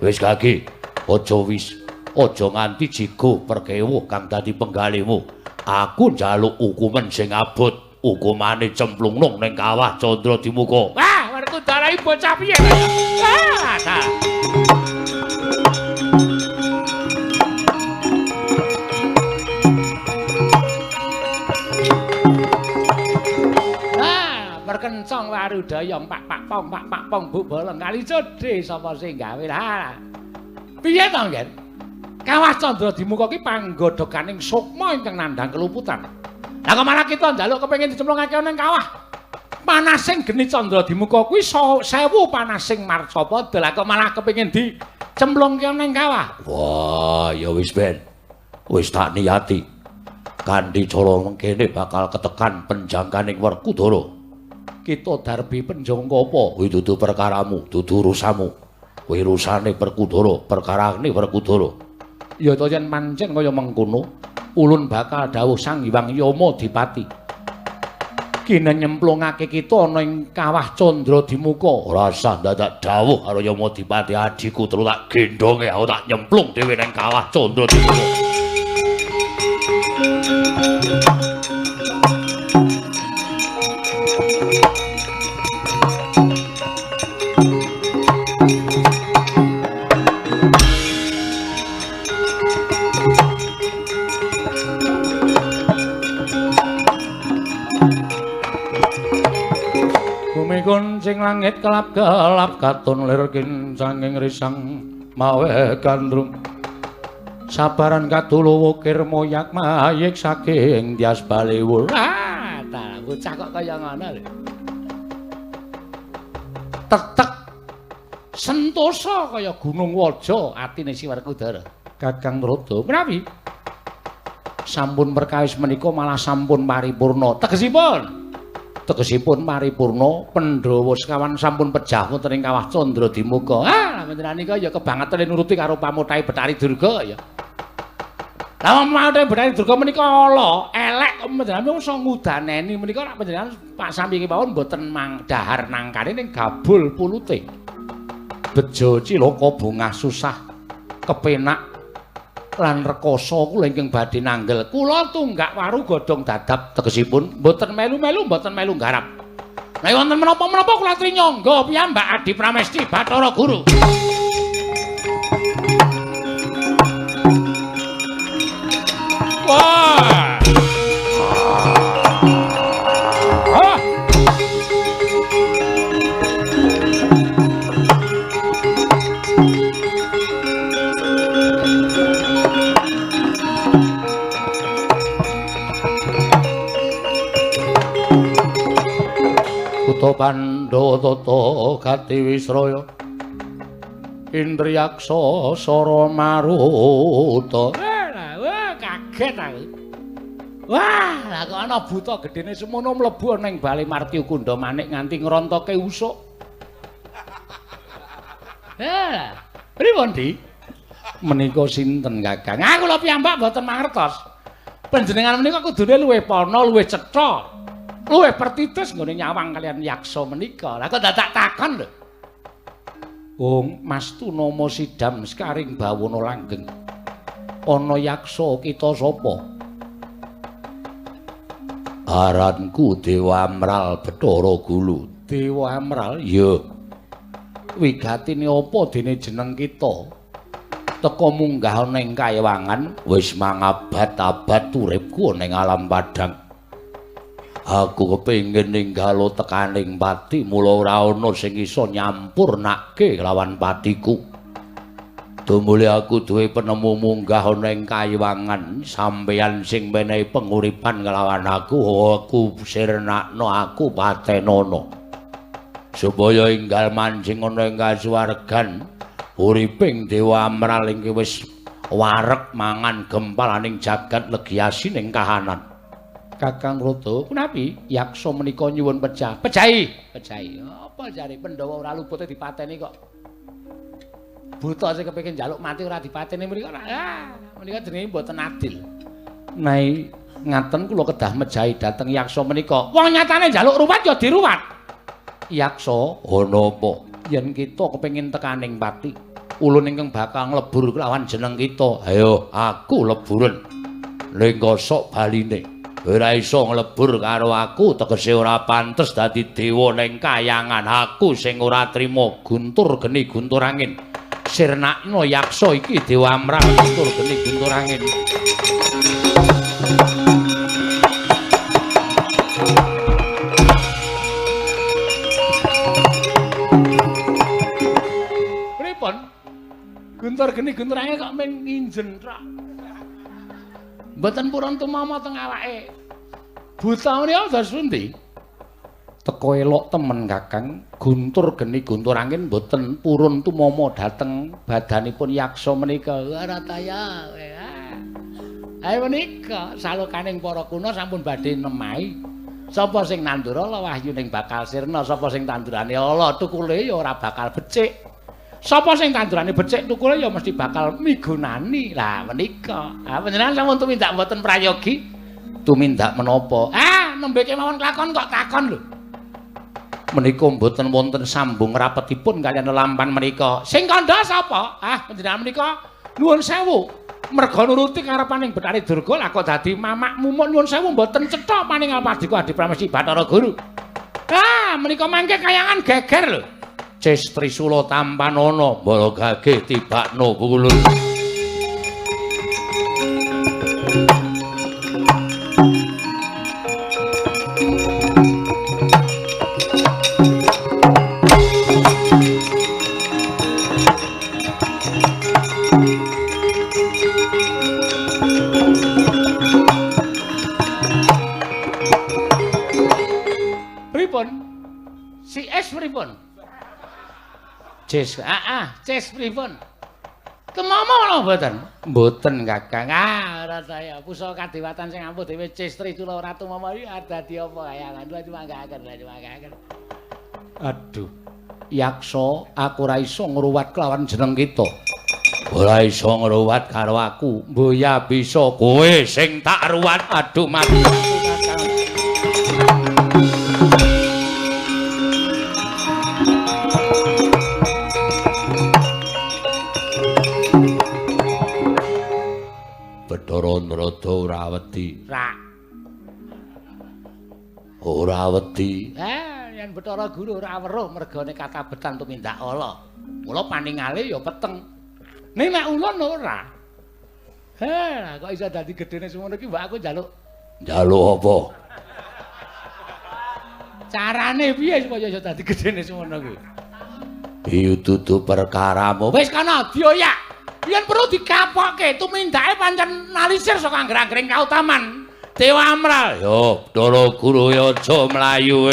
Wis gage, aja wis, aja nganti jigo perkewuh kang dadi penggalihmu. Aku njaluk hukuman sing abot, hukumane cemplungno ning kawah Candra Dimuka. Wah, Werkudara iki bocah piye? Ah, ta. Ah, berkencong wae. Tarudayong pak pak pong pak pak pong bu bolong kali codhe sapa sing gawe lah. Piye to, Nggen? Kawah Candradimuka ki panggodhoganing sukma ingkang nandhang keluputan. Lah kok malah kita njaluk kepengin dicemplungake ning kawah. Panasing geni Candradimuka kuwi 1000 panasing marcapada. Lah kok malah kepengin dicemplungke ning kawah. Wah, ya wis ben. Wis tak niati. Kanthi cara mengkene bakal ketekan penjangkaning Werkudara. Kita darbi penjangka apa? Kuwi dudu perkaramu, dudu urusanmu. Kuwi urusane Werkudara, perkarane Werkudara. Ya to yen pancen kaya mengkono, ulun bakal dawuh Sang Hyang Yama Dipati. Kene nyemplungake kita ana ing kawah Candradimuka. Ora usah dadak dawuh karo Yama Dipati adhiku, terus tak gendhonge aku tak nyemplung dhewe ning kawah Candradimuka. Kuncing langit kelap-kelap katon lir kincanging risang mawe gandrung sabaran kadulu wukir moyak mayik saking tias baliwur. Ah, ta bocah kok kaya ngono lho. Tetek sentosa kaya gunung waja atine si Werkudara. Kakang Rada, menawi sampun perkawis menika malah sampun paripurna. Tegesipun tegesipun paripurna Pandhawa sekawan sampun pejah wonten ing kawah Candradimuka. Ah, panjenengan nika ya kebangetan nuruti karo pamutahe Bathari Durga ya. Lah pamutahe Bathari Durga menika ala, elek kok panjenengan iso ngudaneni menika rak panjenengan Pak sami kemawon mboten mang dahar nangkane ning gabul pulute. Bejo cilaka bungah susah kepenak lan rekoso kula ingkang badhe nanggel. Kula tunggak waru godhong dadap tegesipun mboten melu-melu mboten melu nggarap. Nek wonten menapa-menapa kula aturi nyangga piyambak Adi Pramesti Bathara Guru. Wah. Ah. Kutha Pandhawa tata gati wisraya Indriyaksa sara maruta. Wah, kaget aku. Wah, lah kok ana buta gedene semono mlebu ana ing bale Martya Kunda Manik nganti ngrontoke usuk. Eh, pripun, Di? Menika sinten, Kakang? Ah, kula piyambak mboten mangertos. Panjenengan menika kudune luwih pana, luwih cetha. Luwih pertitis nggone nyawang kalian yaksa menika. Lah kok dadak takon lho. Wong Mas Tunama Sidam sekaring bawana langgeng. Ana yaksa kita sapa? Aranku Dewa Amral Bathara Gulu. Dewa Amral? Iya. Wigatine apa dene jeneng kita? Teka munggah ana ing kaewangan wis mangabad-abad uripku ana ing alam padhang. Aku kepengin ninggalo tekaning pati, mula ora ana sing iso nyampurnake lawan patiku. Tumule aku duwe penemu munggah ana ing kayiwangan, sampeyan sing menehi penguripan kelawan aku, aku sirnakno, aku patenono. Supaya enggal manjing ana ing kasuwargan, uriping Dewa Amral ingkang wis wareg mangan gempalaning jagat legi asining kahanan. Kakang Rada, punapi yaksa menika nyuwun pejah. Pejahi, pejahi. Apa jare Pandhawa ora lupute dipateni kok. Buta sing kepengin njaluk mati ora dipateni menika. Ah, menika jenenge mboten adil. Nai ngaten kula kedah mejahi dhateng yaksa menika. Wong nyatane njaluk ruwat ya diruwat. Yaksa, ana apa? Yen kita kepengin tekaning pati, ulun ingkang bakal nglebur kelawan jeneng kita. Ayo, aku leburen. Ning kosok baline. Ora iso nglebur karo aku, tegese ora pantes dadi dewa ning kayangan. Aku sing ora trima guntur geni guntur angin. Sirnakno yaksa iki Dewa Amral guntur geni guntur angin. Guntur geni guntur angin kok mung nginjen tok. Mboten purun tumama teng awake. Buta menika dados pundi? Teko elok temen Kakang, guntur geni guntur angin mboten purun tumama dhateng badanipun yaksa menika. Ora taya. Ayo menika salokaning para kuna sampun badhe nemahi. Sapa sing nandur ala wahyuning bakal sirna, sapa sing tandurane ala tukule ya ora bakal becik. Sapa sing tandurane becik tukule ya mesti bakal migunani. Lah menika. Ah panjenengan sampun tumindak mboten prayogi? Tumindak menapa? Ah nembe kemawon kelakon kok takon lho. Menika mboten wonten sambung rapetipun kaliyan lelampan menika. Sing kandha sapa? Ah panjenengan menika nuwun sewu. Merga nuruti karepaning Bathari Durga lah kok dadi mamak mumuk nuwun sewu mboten cetha paningal padika Adi Pramesti Bathara Guru. Ah menika mangke kayangan geger lho. Ces Trisula tampanana mbalagage tibakno pulun. Pripun? Si S pripun? Ces, ces pripun? Tumama menapa mboten? Mboten, Kakang. Ah, ora saya. Pusaka kadewatan sing ampuh dhewe Ces Trisula ora tumama iki dadi apa kayangan. Cuma manggaken. Aduh. Yaksa, aku ora iso ngruwat kelawan jeneng kita. Ora iso ngruwat karo aku. Mboya bisa kowe sing tak ruwat. Aduh, mati aku, Kakang. Bathara Narada ora wedi. Ora wedi. Yen Bathara Guru ora weruh mergane katabetan tumindak ala. Mula paningale ya peteng. Ning nek ulun ora. Heh, kok iso dadi gedene semono iki mbak aku njaluk. Njaluk apa? Carane piye supaya iso dadi gedene semono kuwi? Iya dudu perkaramu. Wis kana dioyak. Yen perlu dikapokke tumindake pancen nalisir saka angger-anggering kautaman Dewa Amral. Yo Bathara Guru ya aja mlayu.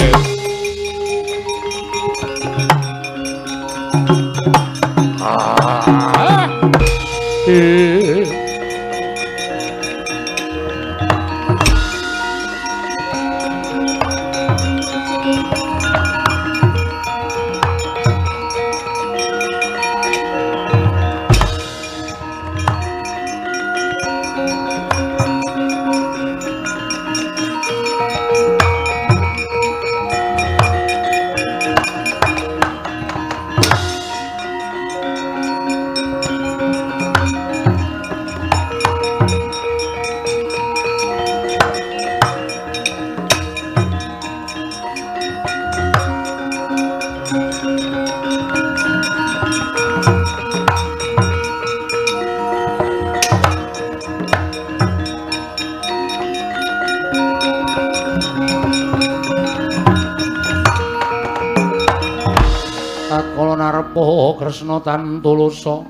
Kresna tan tulusa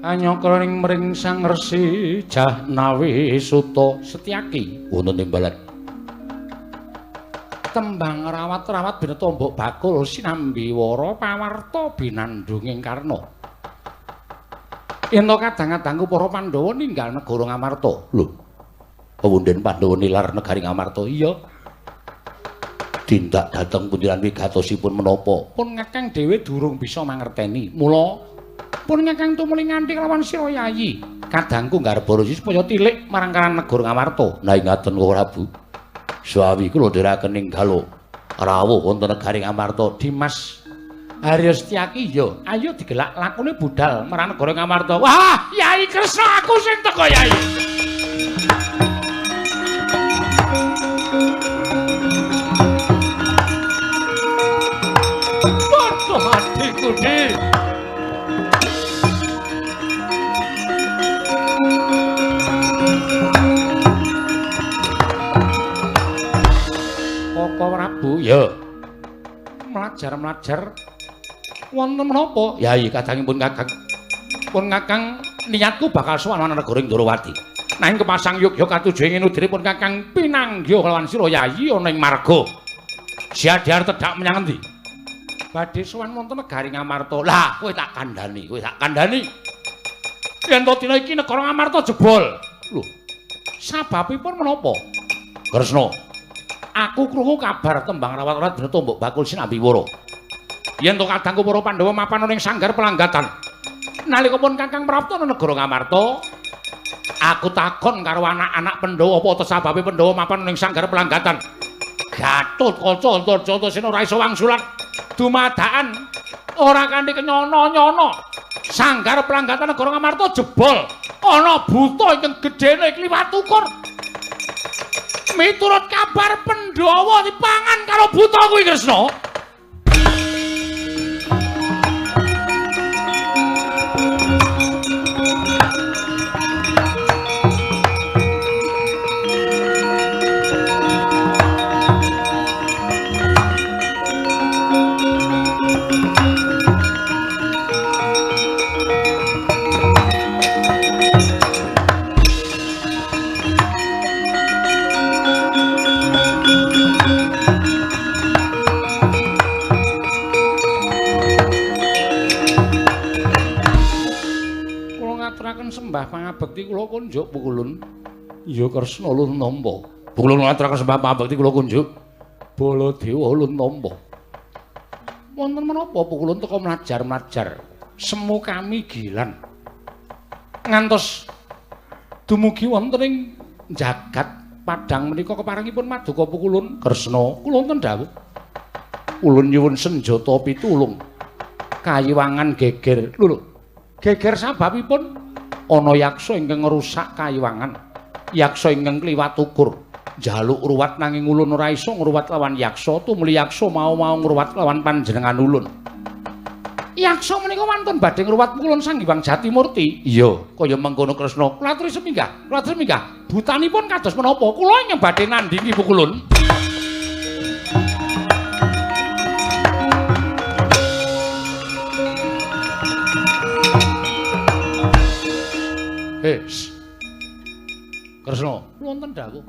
anyakra ing mring Sang Resi Jahnawi Suta Setyaki wonten timbalan tembang rawat-rawat bineta mbok bakul sinambi wara pawarta binandunging karna yen kadang-kadangku para Pandhawa ninggal negara Ngamarta. Lho, pewunden Pandhawa nilar negari Ngamarta? Iya. Tindak dhateng pundiran wigatosipun menapa? Pun Kakang dhewe durung bisa mangerteni. Mula pun Kakang tumuli nganti kelawan sira Yayi. Kadangku nggarba resi supaya tilik marang karang negara Ngamarta. Nah ngaten kok Prabu. Suawi kula ndherekaken ninggal rawuh wonten negari Ngamarta. Dimas Arya Setyaki ya, ayo digelak lakune budal marang negara Ngamarta. Wah, Yayi Kresna aku sing teka Yayi. Adikku di Koko Prabu ya mlajar-mlajar Wonten menapa? Yai kadangipun Kakang. Pun Kakang niatku bakal sowan negara Ndorowati. Nanging kepasang yogya katuju ing nudiripun Kakang pinanggih kelawan sira Yai ana ing marga. Siadhar tedhak menyang endi? Badhe sowan wonten negari Ngamarta. Lah, kowe tak kandhani, kowe tak kandhani. Yen to dina iki negara Ngamarta jebol. Lho, sababipun menapa? Kresna, aku krungu kabar tembang rawat-rawat dina tombok bakul sinambi wara. Yen to kadangku para Pandhawa mapan ana ing sanggar pelanggatan. Nalika pun Kakang prapta ana negara Ngamarta, aku takon karo anak-anak Pandhawa apa sababe Pandhawa mapan ning sanggar pelanggatan. Gatotkaca Antarjana ora iso wangsulan dumadakan ora kanthi kenyono-nyono. Sanggar pelanggatan negara Ngamarta jebol. Ana buta ingkang gedene kliwat ukur. Miturut kabar Pandhawa dipangan karo buta kuwi Kresna. Sembah pangabekti kula kunjuk Pukulun. Ya Kresna ulun nampa. Pukulun ngaturaken sembah pangabekti kula kunjuk. Baladewa ulun nampa. Wonten menapa Pukulun teka mlajar-mlajar semu kami gilan. Ngantos dumugi wonten ing jagat padang menika keparengipun maduka Pukulun. Kresna kula wonten dawuh. Ulun nyuwun senjata pitulung. Kayiwangan geger. Lho lho. Geger sababipun ana yaksa ingkang ngrusak kayiwangan. Yaksa ingkang kliwat ukur. Njaluk ruwat nanging ulun ora iso ngruwat lawan yaksa, tumuli yaksa mau-mau ngruwat lawan panjenengan ulun. Yaksa menika wantun badhe ngruwat ulun Sang Hyang Jatimurti. Iya, kaya mengkono Kresna. Kula aturi seminggah, kula aturi seminggah. Butanipun kados menapa? Kula ingkang badhe nandhingi Pukulun. Kresna, wonten dawuh.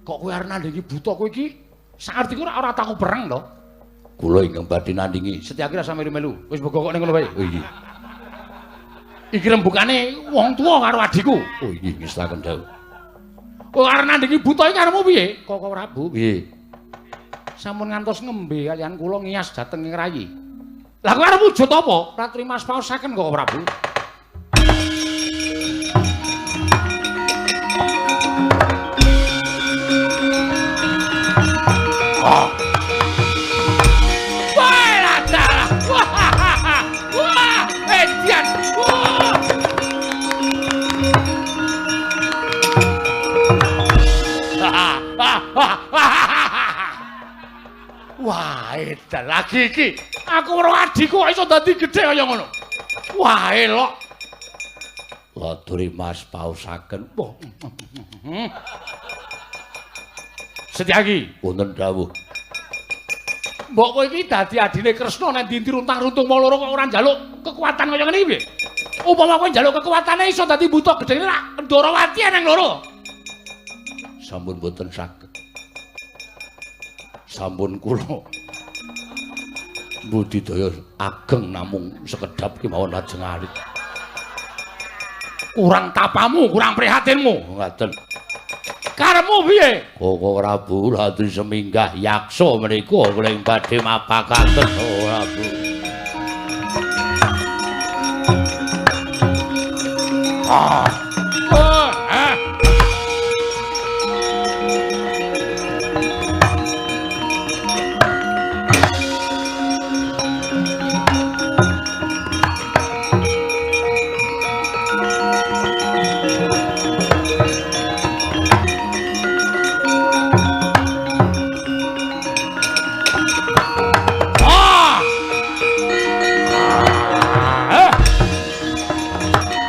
Kok kowe arep nandhingi buta kowe iki? Sakertiku ora taku perang to. Kula ingkang badhe nandhingi. Setyaki rasa melu-melu. Wis mbok kok ning ngono wae. Oh iya. Iki rembugane wong tuwa karo adhiku. Oh iya ngestaken dawuh. Kowe arep nandhingi buta iki karepmu piye? Koko Prabu. Piye? Sampun ngantos ngembe kaliyan kula ngiyas dhateng ing rayi. Lah kowe arep wujud apa? Ratri Mas paosaken Koko Prabu. Oh. Wah, dalah. Wah, wah, edian. Wah. Wah, edan lagi iki. Aku weruh adhiku kok iso dadi gedhe kaya ngono. Wah, elok. Laturi Mas paosaken. Wah. Setyaki, wonten dawuh. Mbok kowe iki dadi adine Kresna nek ndi runtang-runtung mau loro kok ora njaluk kekuatan kaya ngene iki piye? Upama kowe njaluk kekuatane iso dadi buta gedhe rak Ndorowati eneng loro. Sampun boten saged. Sampun kula budidaya ageng namung sekedhap kemawon lajeng alit. Kurang tapamu, kurang prihatinmu. Ngaten. Karepmu piye? Koko Prabu Ratu seminggah yaksa menika kula ing badhe mapakaken Prabu. Ah. Oh, ah. Ah! Ah!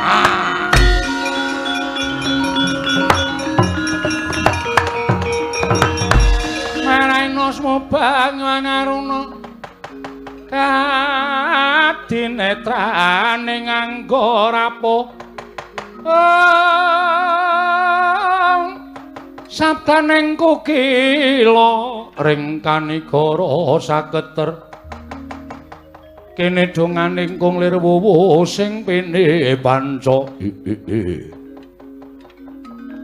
Ah! netrane nganggo rapuh. Sabdaning kukila ring kanigara saketer. Kene donganing kung lir wuwu sing pene panca.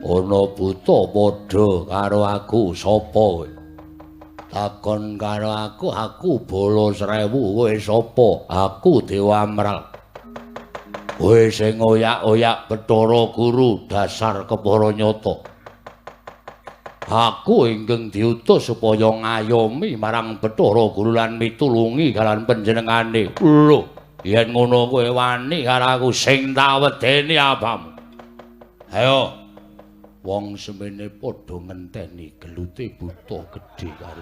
Ana buta padha karo aku sapa kowe? Takon karo aku, aku bala 1000 kowe sapa? Aku Dewa Amral. Kowe sing oyak-oyak Bathara Guru dasar kepara nyata. Aku ingkang diutus supaya ngayomi marang Bathara Guru lan mitulungi kalian panjenengane. Lho, yen ngono kowe wani karo aku sing tak wedeni apamu? Ayo. Wong semene padha ngenteni gelute buta gedhe karo.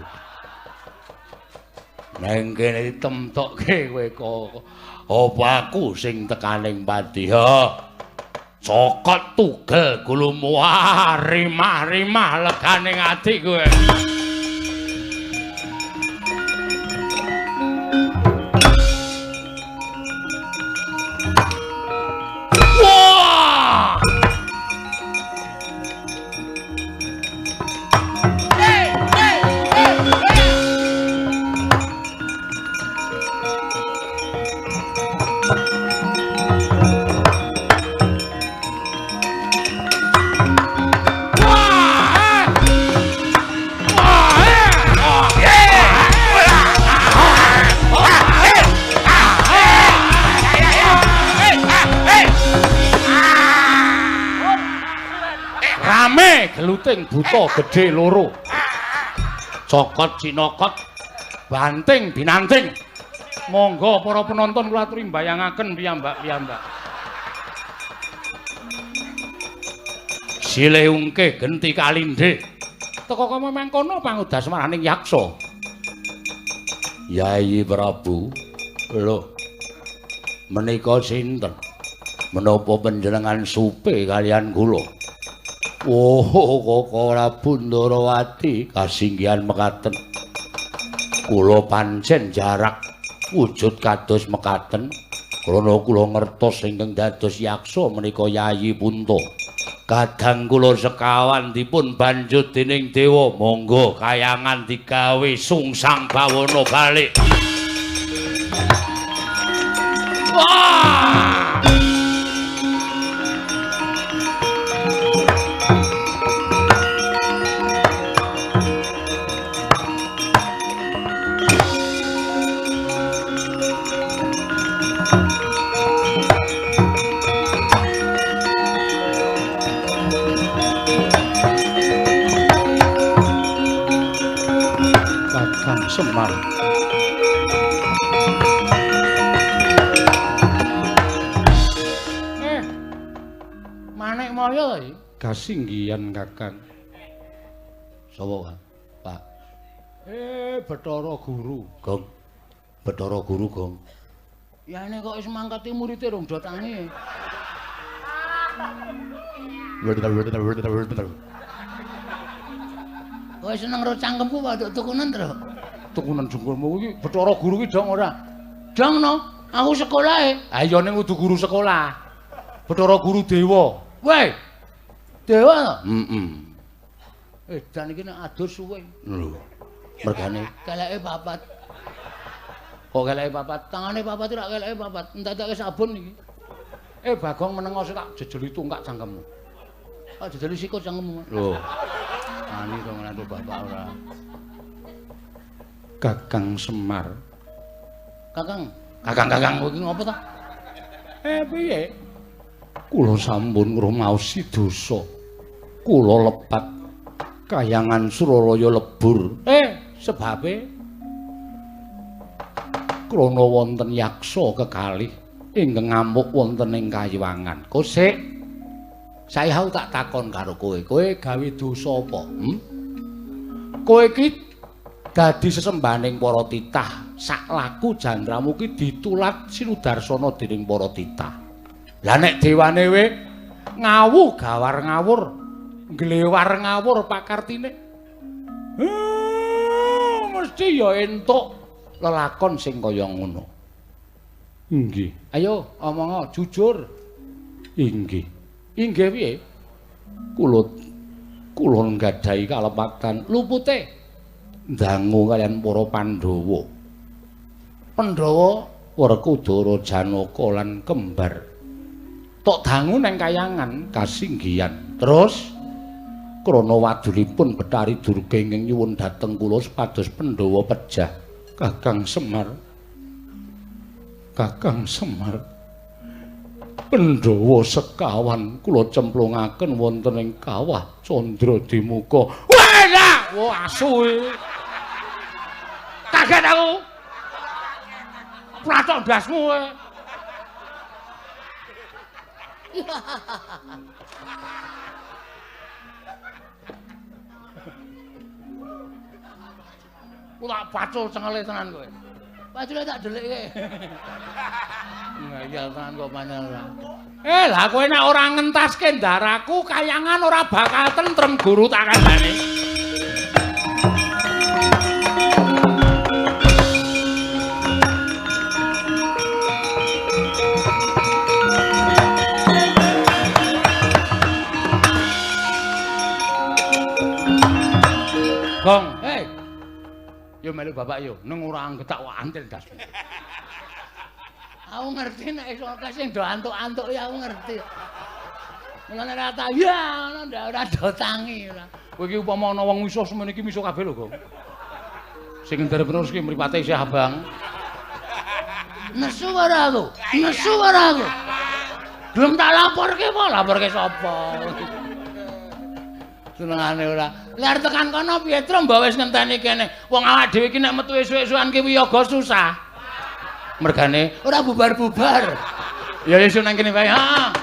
Neng kene ditemtokke kowe kok. Apa aku sing tekaning pati? Ha. Cokot tugel gulumu rimah-rimah legane ati kowe. Wah! Rame geluting buta gedhe loro. Cokot cinokot, banting binanting. Monggo para penonton kula aturi mbayangaken piyambak-piyambak. Silih ungke genti kalindhe. Teka kaya mangkono pangudasmaraning yaksa. Yayi Prabu, lho menika sinten? Menapa panjenengan supe kalian kula? Oh, Koko Prabu Ndarawati kasinggihan mekaten. Kula pancen jarak wujud kados mekaten krana kula ngertos ingkang dados yaksa menika Yayi Punta. Kadang kula sekawan dipun banjut dening dewa, monggo kayangan digawe sungsang bawana balik. Wah! Kakang Semar. Manik Maya iki kasinggihan Kakang. Sapa, Pak? Bathara Guru. Gong. Bathara Guru, Gong. Yane kok wis mangkati murite rong do tangi. Kowe seneng ro cangkemku wae tukunan, Tru. Tukunan jengkulmu iki Bathara Guru ki dong ora? Dong no, aku sekolahe. Ha iya ning kudu guru sekolah. Bathara Guru dewa. Weh. Dewa to? Heeh. Edan iki nek adus suwe. Lho. Mergane keleke papat. Kok keleke papat? Tangane papat ora keleke papat. Entek-enteke sabun iki. Bagong menengo sik tak jejeli tungkak cangkemmu. Tak jejeli sikut cangkemmu. Lho. Ani to nglantu bapak ora. Kakang Semar. Kakang, kakang-kakang kowe iki ngopo ta? Piye? Kula sampun ngrumaosi dosa. Kula lepat kayangan Suralaya lebur. Sebabe krana wonten yaksa kekalih ingkang ngamuk wonten ing kayiwangan. Kosik saya tak takon karo kowe, kowe gawe dosa apa? Kowe iki dadi sesembahaning para titah, sak laku jantramu ki ditulat sinudarsana dening para titah. Lah nek dewane we ngawu gawar ngawur, nglewar ngawur pakartine. Mesti ya entuk lelakon sing kaya ngono. Inggih. Ayo omongo jujur. Inggih. Inggih piye? Kula kula nggadahi kalepatan lupute ndangu kaliyan para Pandhawa. Pandhawa Werkudara, Janaka lan kembar. Tok dangu nang kayangan kasinggihan. Terus krana wadulipun Bathari Durga ingkang nyuwun dhateng kula supados Pandhawa pejah. Kakang Semar. Kakang Semar. Pandhawa sekawan kula cemplungaken wonten ing kawah Candradimuka. Wah, wah asu. Kaget aku. Pratok ndasmu kowe. Kula pacul cengele tenan kowe. Pacule tak dhelikke. Ngayal tenan kok pancen ora. Lah kowe nek ora ngentaske ndaraku kayangan ora bakal tentrem guru tak kandhane. Gong, hei. Yo melu bapak yo, neng ora anggetak wae antil dasmu. Aku ngerti nek iso akeh sing do antuk-antuk ya aku ngerti. Mulane ora ta ya ngono ndak ora do tangi ora. Kowe iki upama ana wong misuh semene iki misuh kabeh lho, Gong. Sing nderep terus iki mripate isih abang. Nesu ora aku? Nesu ora aku? Gelem tak laporke apa? Laporke sapa? Senengane ora. Lah tekan kono piye Tru mbok wis ngenteni kene. Wong awak dhewe iki nek metu esuk-esukan ki wiyaga susah. Mergane ora bubar-bubar. Ya wis nang kene wae. Ha.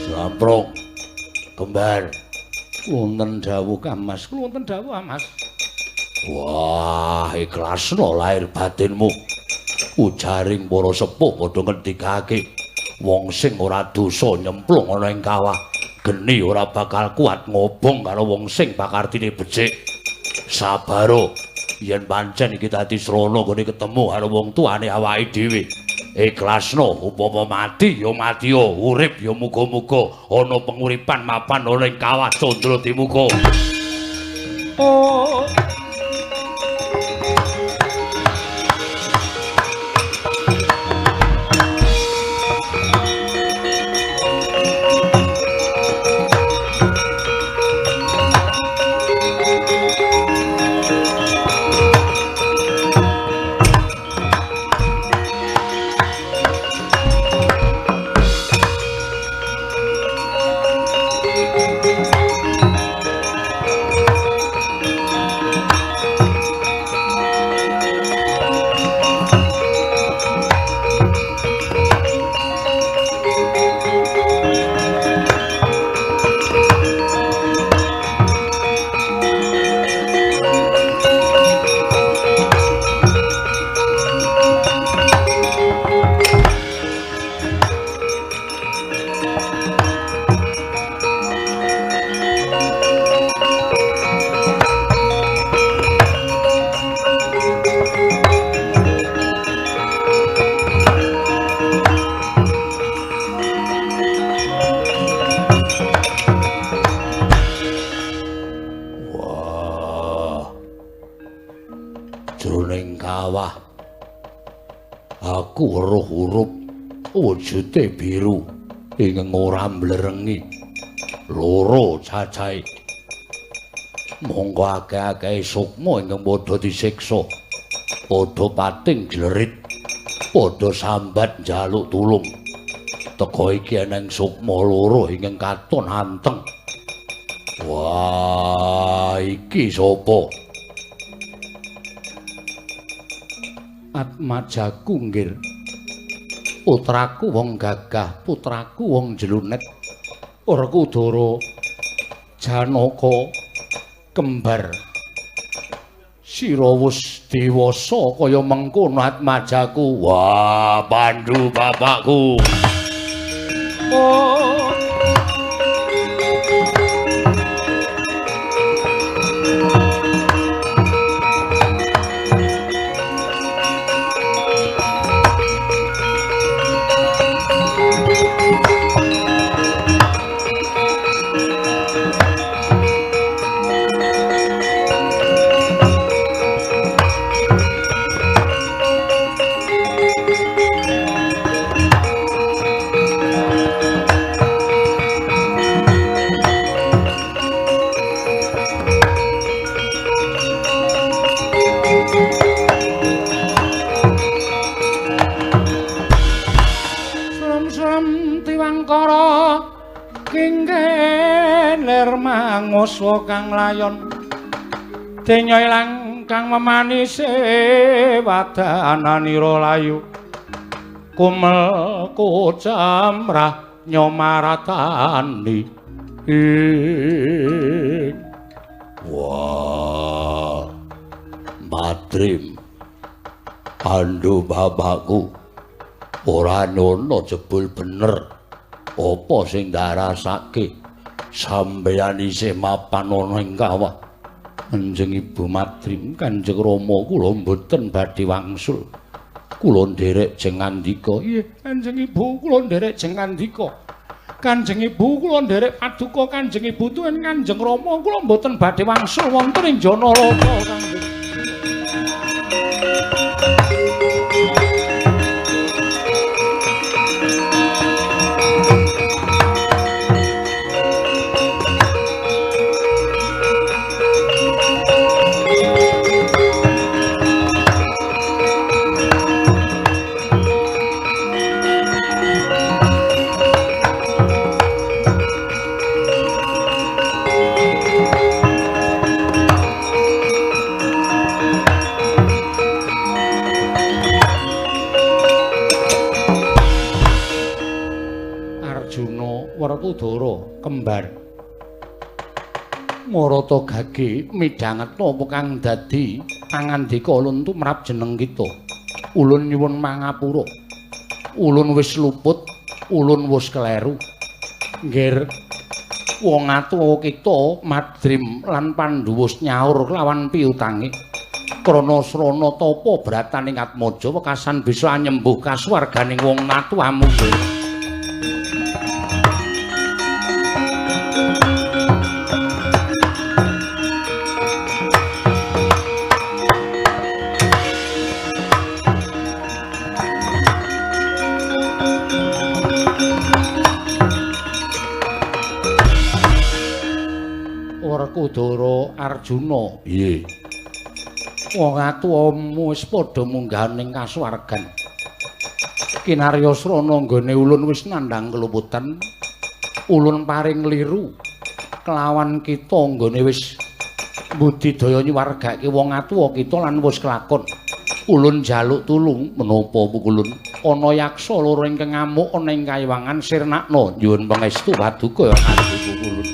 Jamprong kembar. Wonten dawuh Kamas, wonten dawuh Mas. Wah, ikhlasno lahir batinmu. Ujaring para sepuh padha ngendikake, wong sing ora dosa nyemplung ana ing kawah, geni ora bakal kuat ngobong karo wong sing pakartine becik. Sabaro, yen pancen iki dadi srana nggone ketemu karo wong tuane awake dhewe. Ikhlasno upama mati ya mati, urip ya muga-muga ana penguripan mapan ana ing kawah Candradimuka. Oh. Aku weruh huruf wujude biru ingkang ora mblerengi loro cacahe. Monggo akeh-akeh sukma ingkang padha disiksa, padha pating jlerit, padha sambat njaluk tulung. Teka iki eneng sukma loro ingkang katon anteng. Wah, iki sapa? Atmajaku nggir. Putraku wong gagah, putraku wong jelunet. Werkudara Janaka kembar. Sira wis dewasa kaya mengkono atmajaku. Wah, Pandu bapakku. Oh. Manguswa kang layon denya ilang kang memanise wadananira layu kumel kocamrah nyomaratani. Wah, Madrim, Pandu bapakku ora nyono jebul bener apa sing ndarasake sampeyan isih mapan ana ing kawah. Kanjeng Ibu Madrim, Kanjeng Rama kula mboten badhe wangsul. Kula nderek jeng ngandika. Nggih, Kanjeng Ibu kula nderek jeng ngandika. Kanjeng Ibu kula nderek paduka Kanjeng Ibu tuwin Kanjeng Rama kula mboten badhe wangsul wonten ing Janalaka Kanjeng. Werkudara kembar Marata gage midhangetna apa kang dadi pangandika ulun tumrap jeneng kita. Ulun nyuwun mangapura. Ulun wis luput, ulun wis kleru. Nggir wong atuwa kita Madrim lan Pandhu wis nyaur kelawan piutange. Krana srana tapa brataning Atmaja wekasan bisa nyembuh kasuwarganing wong natuwamu. Werkudara Arjuna. Nggih. Wong atuwamu wis padha munggah ning kasuwargan. Kinarya srana nggone ulun wis nandhang keluputan. Ulun paring liru kelawan kita nggone wis budidaya nyuwargake wong atuwa kita lan wis kelakon. Ulun njaluk tulung menapa pukulun? Ana yaksa loro ingkang ngamuk ana ing kayiwangan sirnakna. Nyuwun pangestu paduka ya Adi pukulun.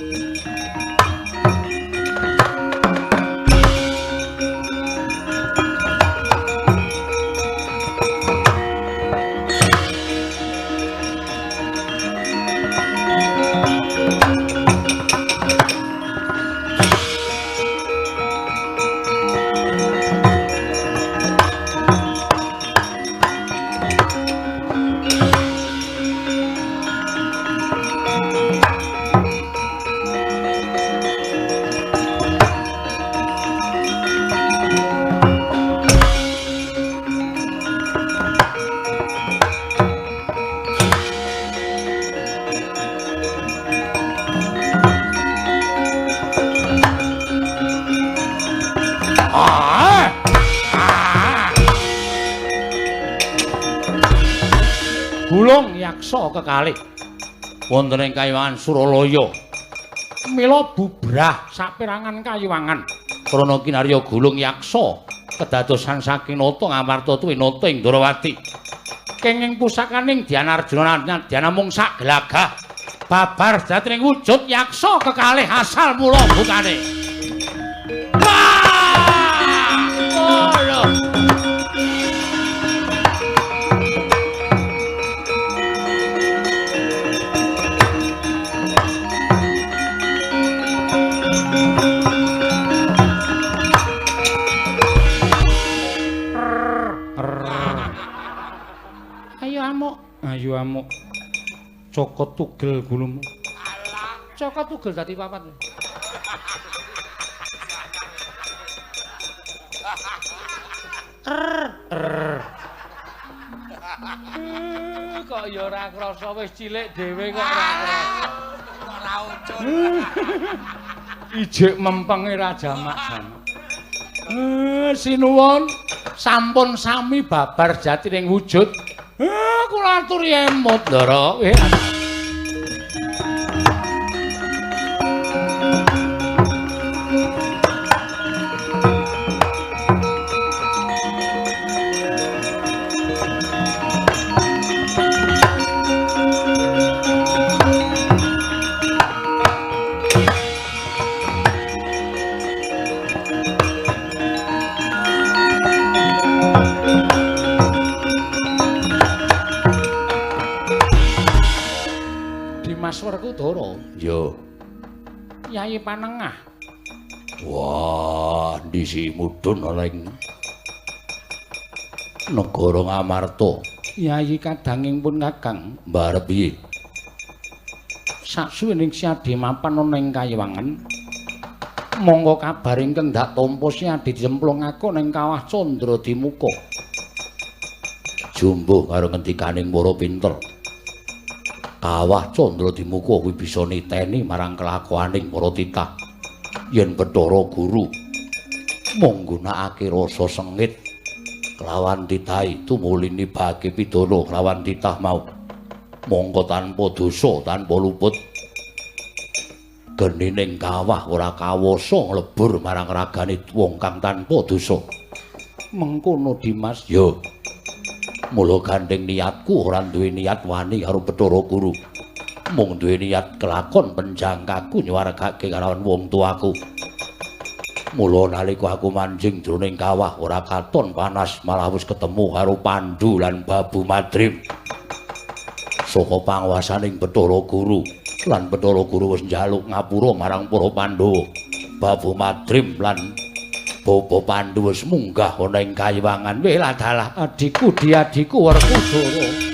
Gulung yaksa kekalih wonten ing kayiwangan Suralaya. Mila bubrah saperangan kayiwangan krana kinarya gulung yaksa kedadosan saking nata Ngamarta tuwi nata ing Ndrawati. Kenging pusakaning Dyana Arjuna nadyan namung sak glagah babar sejatining wujud yaksa kekalih asal mula bukane. Wah! amuk. Ayo amuk. Cokot tugel gulumu. Cokot tugel dadi papat. Kok ya ora krasa wis cilik dhewe kok ora krasa. Ora ucul. Ijik mempenge ra jamak-jamak. Sinuwun sampun sami babar jatining wujud. Kula aturi emut, Ndara. Dimas Werkudara. Yo. Yai Panengah. Wah, ndisi mudhun ana ing negara Ngamarta. Yai kadanging pun Kakang. Mbarep piye? Saksuwining Siadi mapan ana ing Kayiwangan. Monggo kabar ingkang ndak tampa Siadi dicemplungake ning Kawah Candra Dimuka. Jumbuh karo ngendikaning para pinter. Kawah Candra Dimuka kuwi bisa niteni marang kelakuaning para titah. Yen Bathara Guru mung nggunakake rasa sengit kelawan titahe tumuli nibake pidana kelawan titah mau. Mongko tanpa dosa, tanpa luput. Genining kawah ora kawasa nglebur marang ragane wong kang tanpa dosa. Mengkono Dimas. Yo. Mula gandeng niatku ora duwe niat wani karo Bathara Guru. Mung duwe niat kelakon penjangkaku nyuwargake karo wong tuaku. Mula nalika aku manjing jroning kawah ora katon panas, malah wis ketemu karo Pandu lan Babu Madrim. Saka panguwasaning Bathara Guru lan Bathara Guru wis njaluk ngapura marang para Pandhawa. Babu Madrim lan Bapa Pandu wis munggah ana ing kayiwangan. Weh ladalah adhiku diadhiku Werkudara.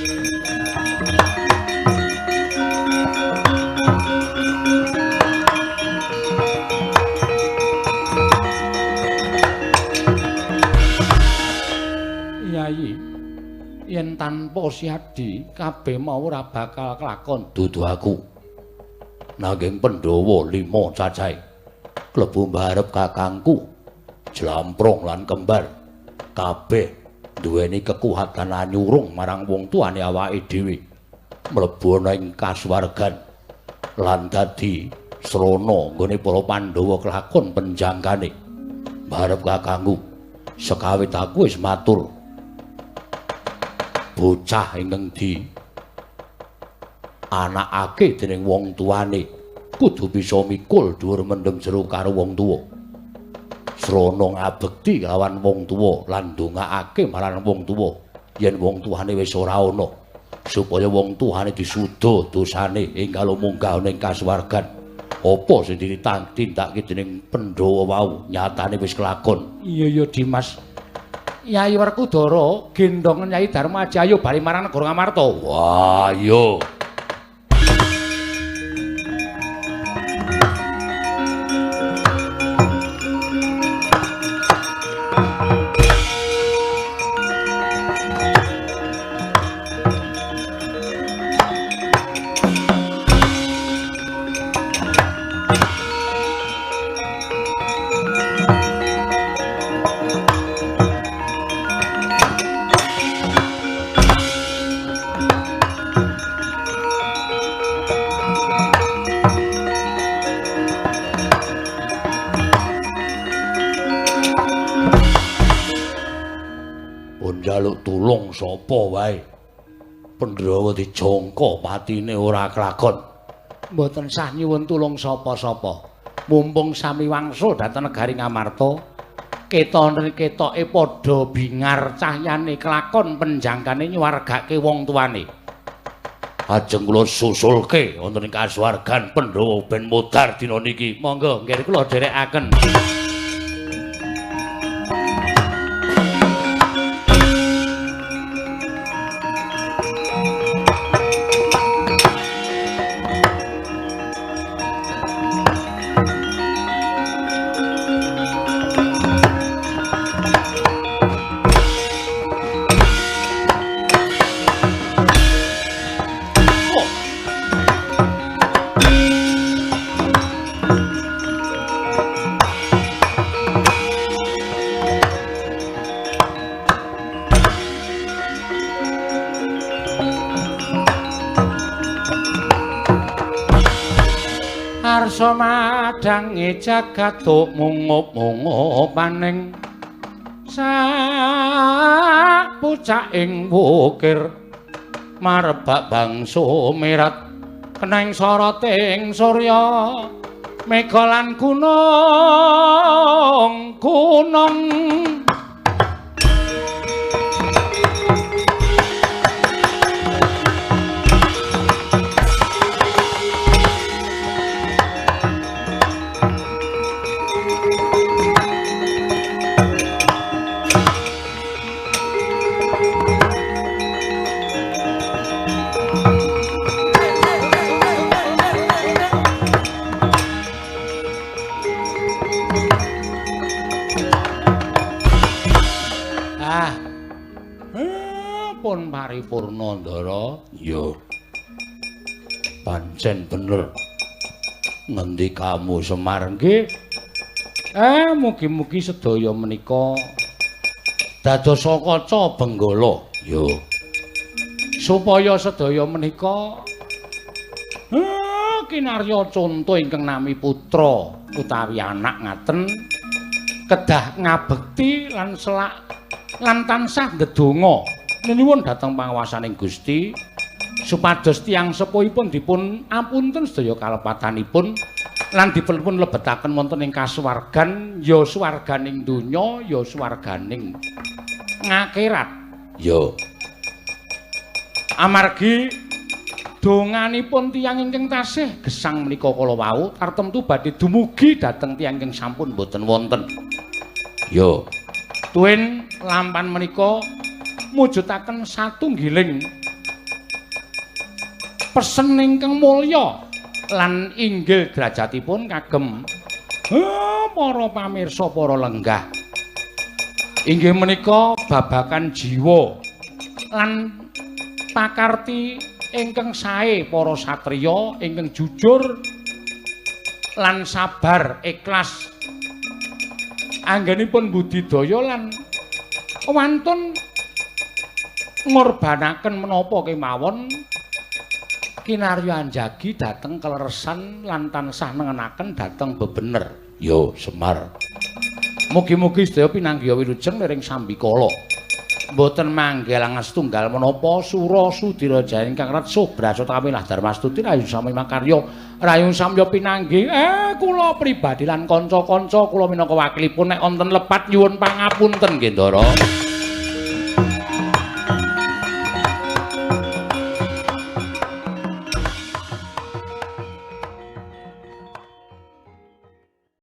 Yai, yen tanpa Siadi kabeh mau ora bakal kelakon. Dudu aku. Nanging Pandhawa 5 cacahe klebu mbarep kakangku Jlamprong lan kembar kabeh duweni kekuatan anyurung marang wong tuane awake dhewe, mlebu ana ing kasuwargan lan dadi srana nggone para Pandhawa kelakon penjangkane. Mbarep kakangku sekawit aku wis matur, bocah ingkang di anakake dening wong tuane kudu bisa mikul dhuwur mendem jero karo wong tuwa. Srana ngabekti lawan wong tuwa lan ndongaake marang wong tuwa yen wong tuane wis ora ana, supaya wong tuane disuda dosane ing munggah ning kasuwargan. Apa sing ditindakake dening Pandhawa wau nyatane wis kelakon. Iya ya Dimas. Yai Werkudara gendhong Nyai Darmaji ayo bali marang negara Ngamarta. Wah, iya. Njaluk tulung sapa wae. Pandhawa dijangka patine ora kelakon. Mboten sah nyuwun tulung sapa-sapa. Mumpung sami wangsul dhateng negari Ngamarta, ketone ketoke padha bingar cahyane kelakon penjangkane nyuwargake wong tuane. Ajeng kula susulke wonten ing kasuwargan Pandhawa ben modar dina niki. Monggo nggih kula dherekaken. Warsa madhange jagat mungup-mungupaning sak pucaking wukir marebak bangsa merat keneng soroting surya mega lan gunung gunung. Pun paripurna Ndara. Iya. Pancen bener ngendikamu Semar nggih. Mugi-mugi sedaya menika dadosa kaca benggala. Iya. Supaya sedaya menika kinarya conto ingkang nami putra utawi anak ngaten kedah ngabekti lan selak lan tansah ndedonga nyuwun dhateng panguwasaning Gusti supados tiyang sepuhipun dipun apunten sedaya kalepatanipun lan dipun lebetaken wonten ing kasuwargan, ya swarganing donya ya swarganing ngakhirat. Ya. Amargi donganipun tiyang ingkang tasih gesang menika kala wau tartemtu badhe dumugi dhateng tiyang ingkang sampun boten wonten. Ya. Tuwin lampan menika mujudaken satunggiling pesen ingkang mulya lan inggil derajatipun kagem para pamirsa para lenggah. Inggih menika babakan jiwa lan pakarti ingkang sae para satriya ingkang jujur lan sabar ikhlas anggenipun budidaya lan wantun ngorbanaken menapa kemawon kinarya anjagi dhateng keleresan lan tansah nengenaken dhateng bebener. Ya Semar. Mugi-mugi sedaya pinanggiha wilujeng liring sambikala. Mboten manggelangan setunggal menapa sura sudira jaya ingkang retsuh brasata kamilah darmastuti rayu sami makarya rayu samya pinanggih. Kula pribadi lan kanca-kanca kula minangka wakilipun nek wonten lepat nyuwun pangapunten nggih Ndara.